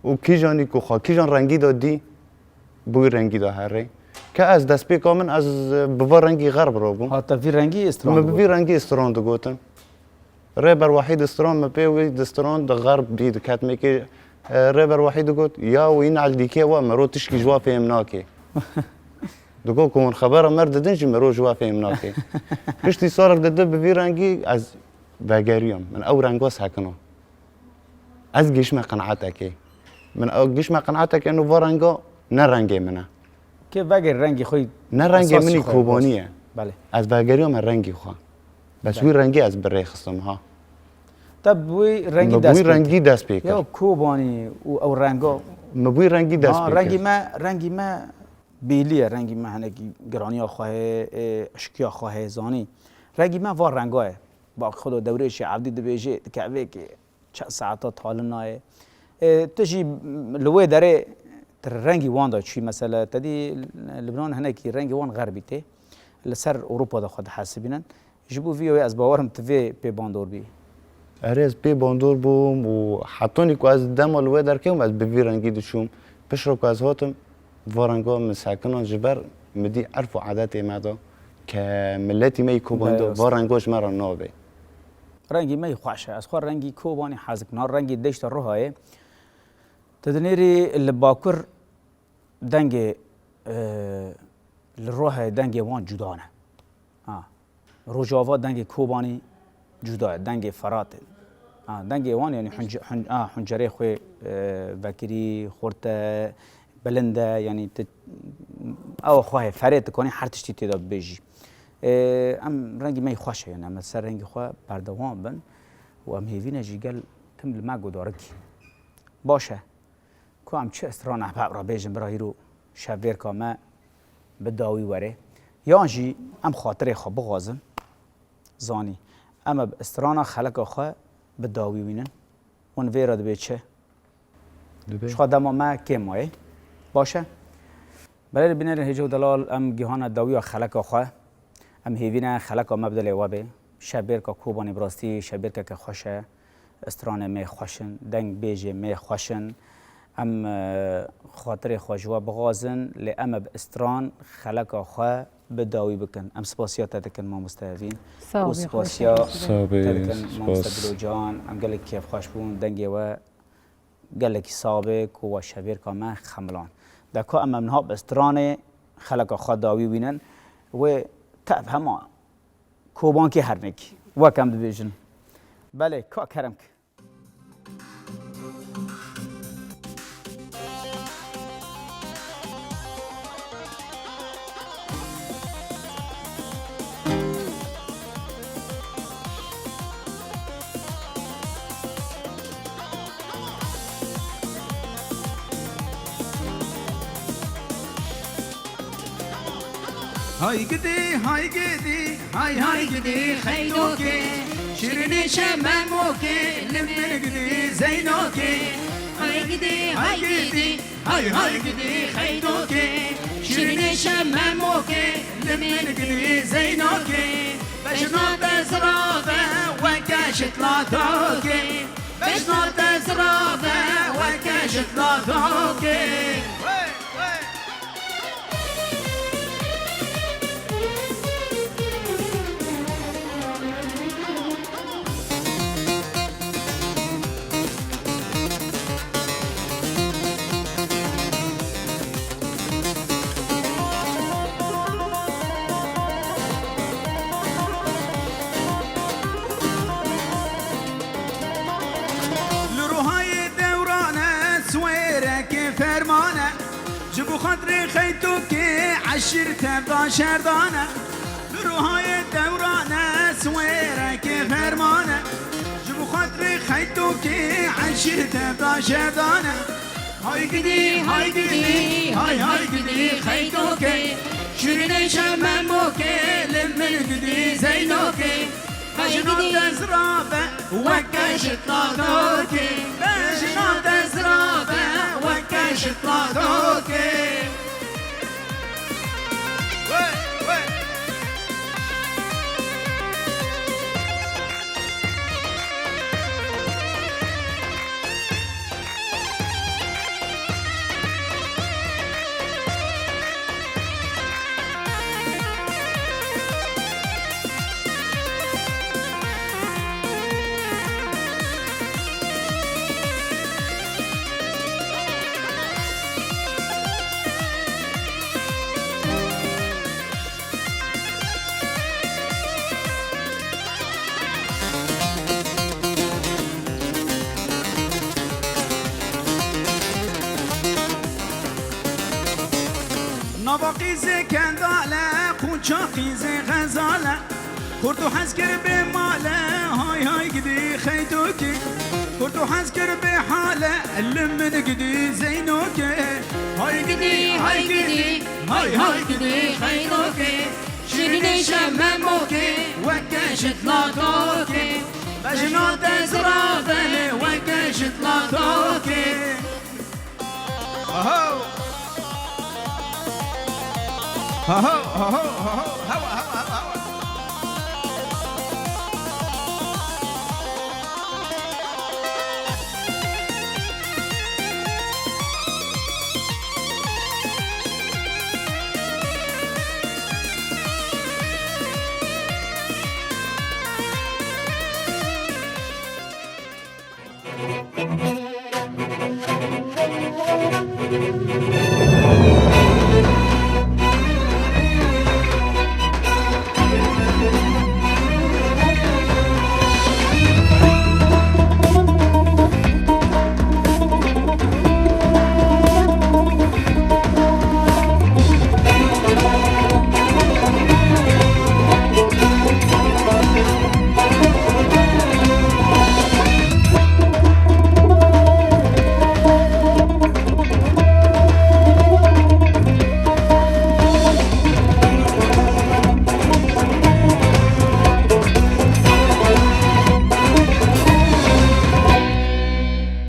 Û kîjanî ku xwe kîjan rengî de dî, bi wî rengî de herê. Ke ez destpêka min, ez bi va rengî xerb rabûm. Hata vî rengî stran Min bi digot. Vî rengî stran digotin. Rêber Wahîd stran, min pê wî di stran di xerb dî diket mêkê, e, Rêber Wahîd digot, ya wî nal dîkê we, miro tişkî ji we fêm nake. Digot ku hûn xebera mer didin jî miro ji we fêm nake. Piştî salek di di bi vî rengî ez vegeriyam. Min ew renga sekino. Ez gihişme qenaetekê. Min ew gihişme qenaetekê ino va renga ne rengê min e. Kê veger rengî xwe Ne rengê esasî min î xwe kobanî ye. Belê. Ez vegeriyame rengî xwe. Bes Belê. Wî rengî ez bi rê xistim ha. Te bi wî rengî Min bi dest wî pê rengî kir. Dest pê kir. Ya Kobanî û ew renga. Min bi wî rengî dest Ha, pê rengî kir. Me, rengî me bêlî ye, rengî me hinekî giraniya xwe heye, ê, eşkiya xwe heye, zanî. Rengî me va renga ye. Bak xwe do dewrêşê evdî dibêjê, dikevê ki çend saeta talin nayê. Ê, tu jî li wê derê tu rengî wan de çûyî, mesela, te dî Libnan hinekî rengî wan xerbî tê. Li ser Ewropa de xwe dihesibînin. Ji bo vî yewê ez bawer im tu vê pê bandor bî. Erê, ez pê bandor bûm û hetanî ku ez dema li wê derkevim, ez bi vî rengî diçûm. Piştre ku ez hatim, va renga min sekinan, ji ber min dî erf û edetê me de ke miletî me yî Kobanî de Belê va renga ji me re nabê. Rengî me yî xweş e. Ez xwe rengî Kobanî hez dikim. Niha rengî deşta Ruhayê. Tu dinêrî li Bakur dengê, e, li Ruhayê dengê wan cuda ne. Ha. Rojava dengê Kobanî cuda ye, dengê Feratê. Ha, dengê wan, yanî hunc-, hun-, ha, huncerê xwe, e, vekirî, xurt e, bilind e, yanî tu, ew xwe hê, ferê tu kanî her tiştî tê de bibêjî. E, em rengî me yî xweş e, yanî em li ser rengî xwe berdewam bin û em hêvî ne jî gel tim li me gudarikî. Baş e. Ku em çi strana bi hev re bêjin, bira hîro şevbêrka me bi dawî were. Yan jî em xatirê xwe bixwazin, zanî. Em ê bi strana xeleka xwe bi dawî wînin. Hûn vê re dibê çi? Dibê. Ji xwe dema me kêm maye. Baş e? Belê bînerên hêja û delal, em gihane dawiya xeleka xwe. Em hêvî ne xeleka me bi dilê we bê. Şevbêrka Kobanî bi rastî şevbêrkeke xweş e. Stranê me xweş in, dengbêjê me xweş in. Em, e, xatirê xwe ji we bixwazin, lê em ê bi stran xeleka xwe bi dawî bikin. Em spasiya te dikin, mamoste Evîn. Sağ ol, û spasiya te dikin, mamoste Dilo can. Em gelek kêfxweş bûn, dengê we gelekî sax be ku we şevbêrka me xemilan. De ku em, em niha bi stranê xeleka xwe dawî wînin, wê tev hema Kobankê hernekî, wek em dibêjin. Belê, ka kerem ke. Hay gidi, hay gidi, hay hay gidi, xeydokê. Şirinê şememokê, li min gidi, zeynokê. Hay gidi, hay gidi, hay hay gidi, xeydokê. Şirinê şememokê, li min gidi, zeynokê. Bejna te zirabe, weke şitlatokê. Bejna te zirabe, weke şitlatokê. Li Ruhayê dewran e, swêrekê ferman e. Ji bo xatirê xeytokê eşîr tev da şerdan e. Li Ruhayê dewran e, swêrekê ferman e. Ji bo xatirê xeytokê eşîr tev da şerdan e. Hay gidi, hay gidi, hay hay gidi xeytokê. Şirinê şememokê, li min gidi zeynokê. Bejna te zirabe, weke şitlatokê. Bejna te zirabe, weke şitlatokê. Nava qîzê kendale, qûça qîzê xezale. Xurt û hezkir bê male, hay hay gidî xeyto Hez kir bê hale li min gidî Zeynokê. Hay gidî, hay gidî, hay hay gidî Xeynokê. Şirinê şememokê, weke ji tlatokê. Bejna te zirave, weke ji tlatokê. Aho! Aho, aho, aho, hewa, hewa.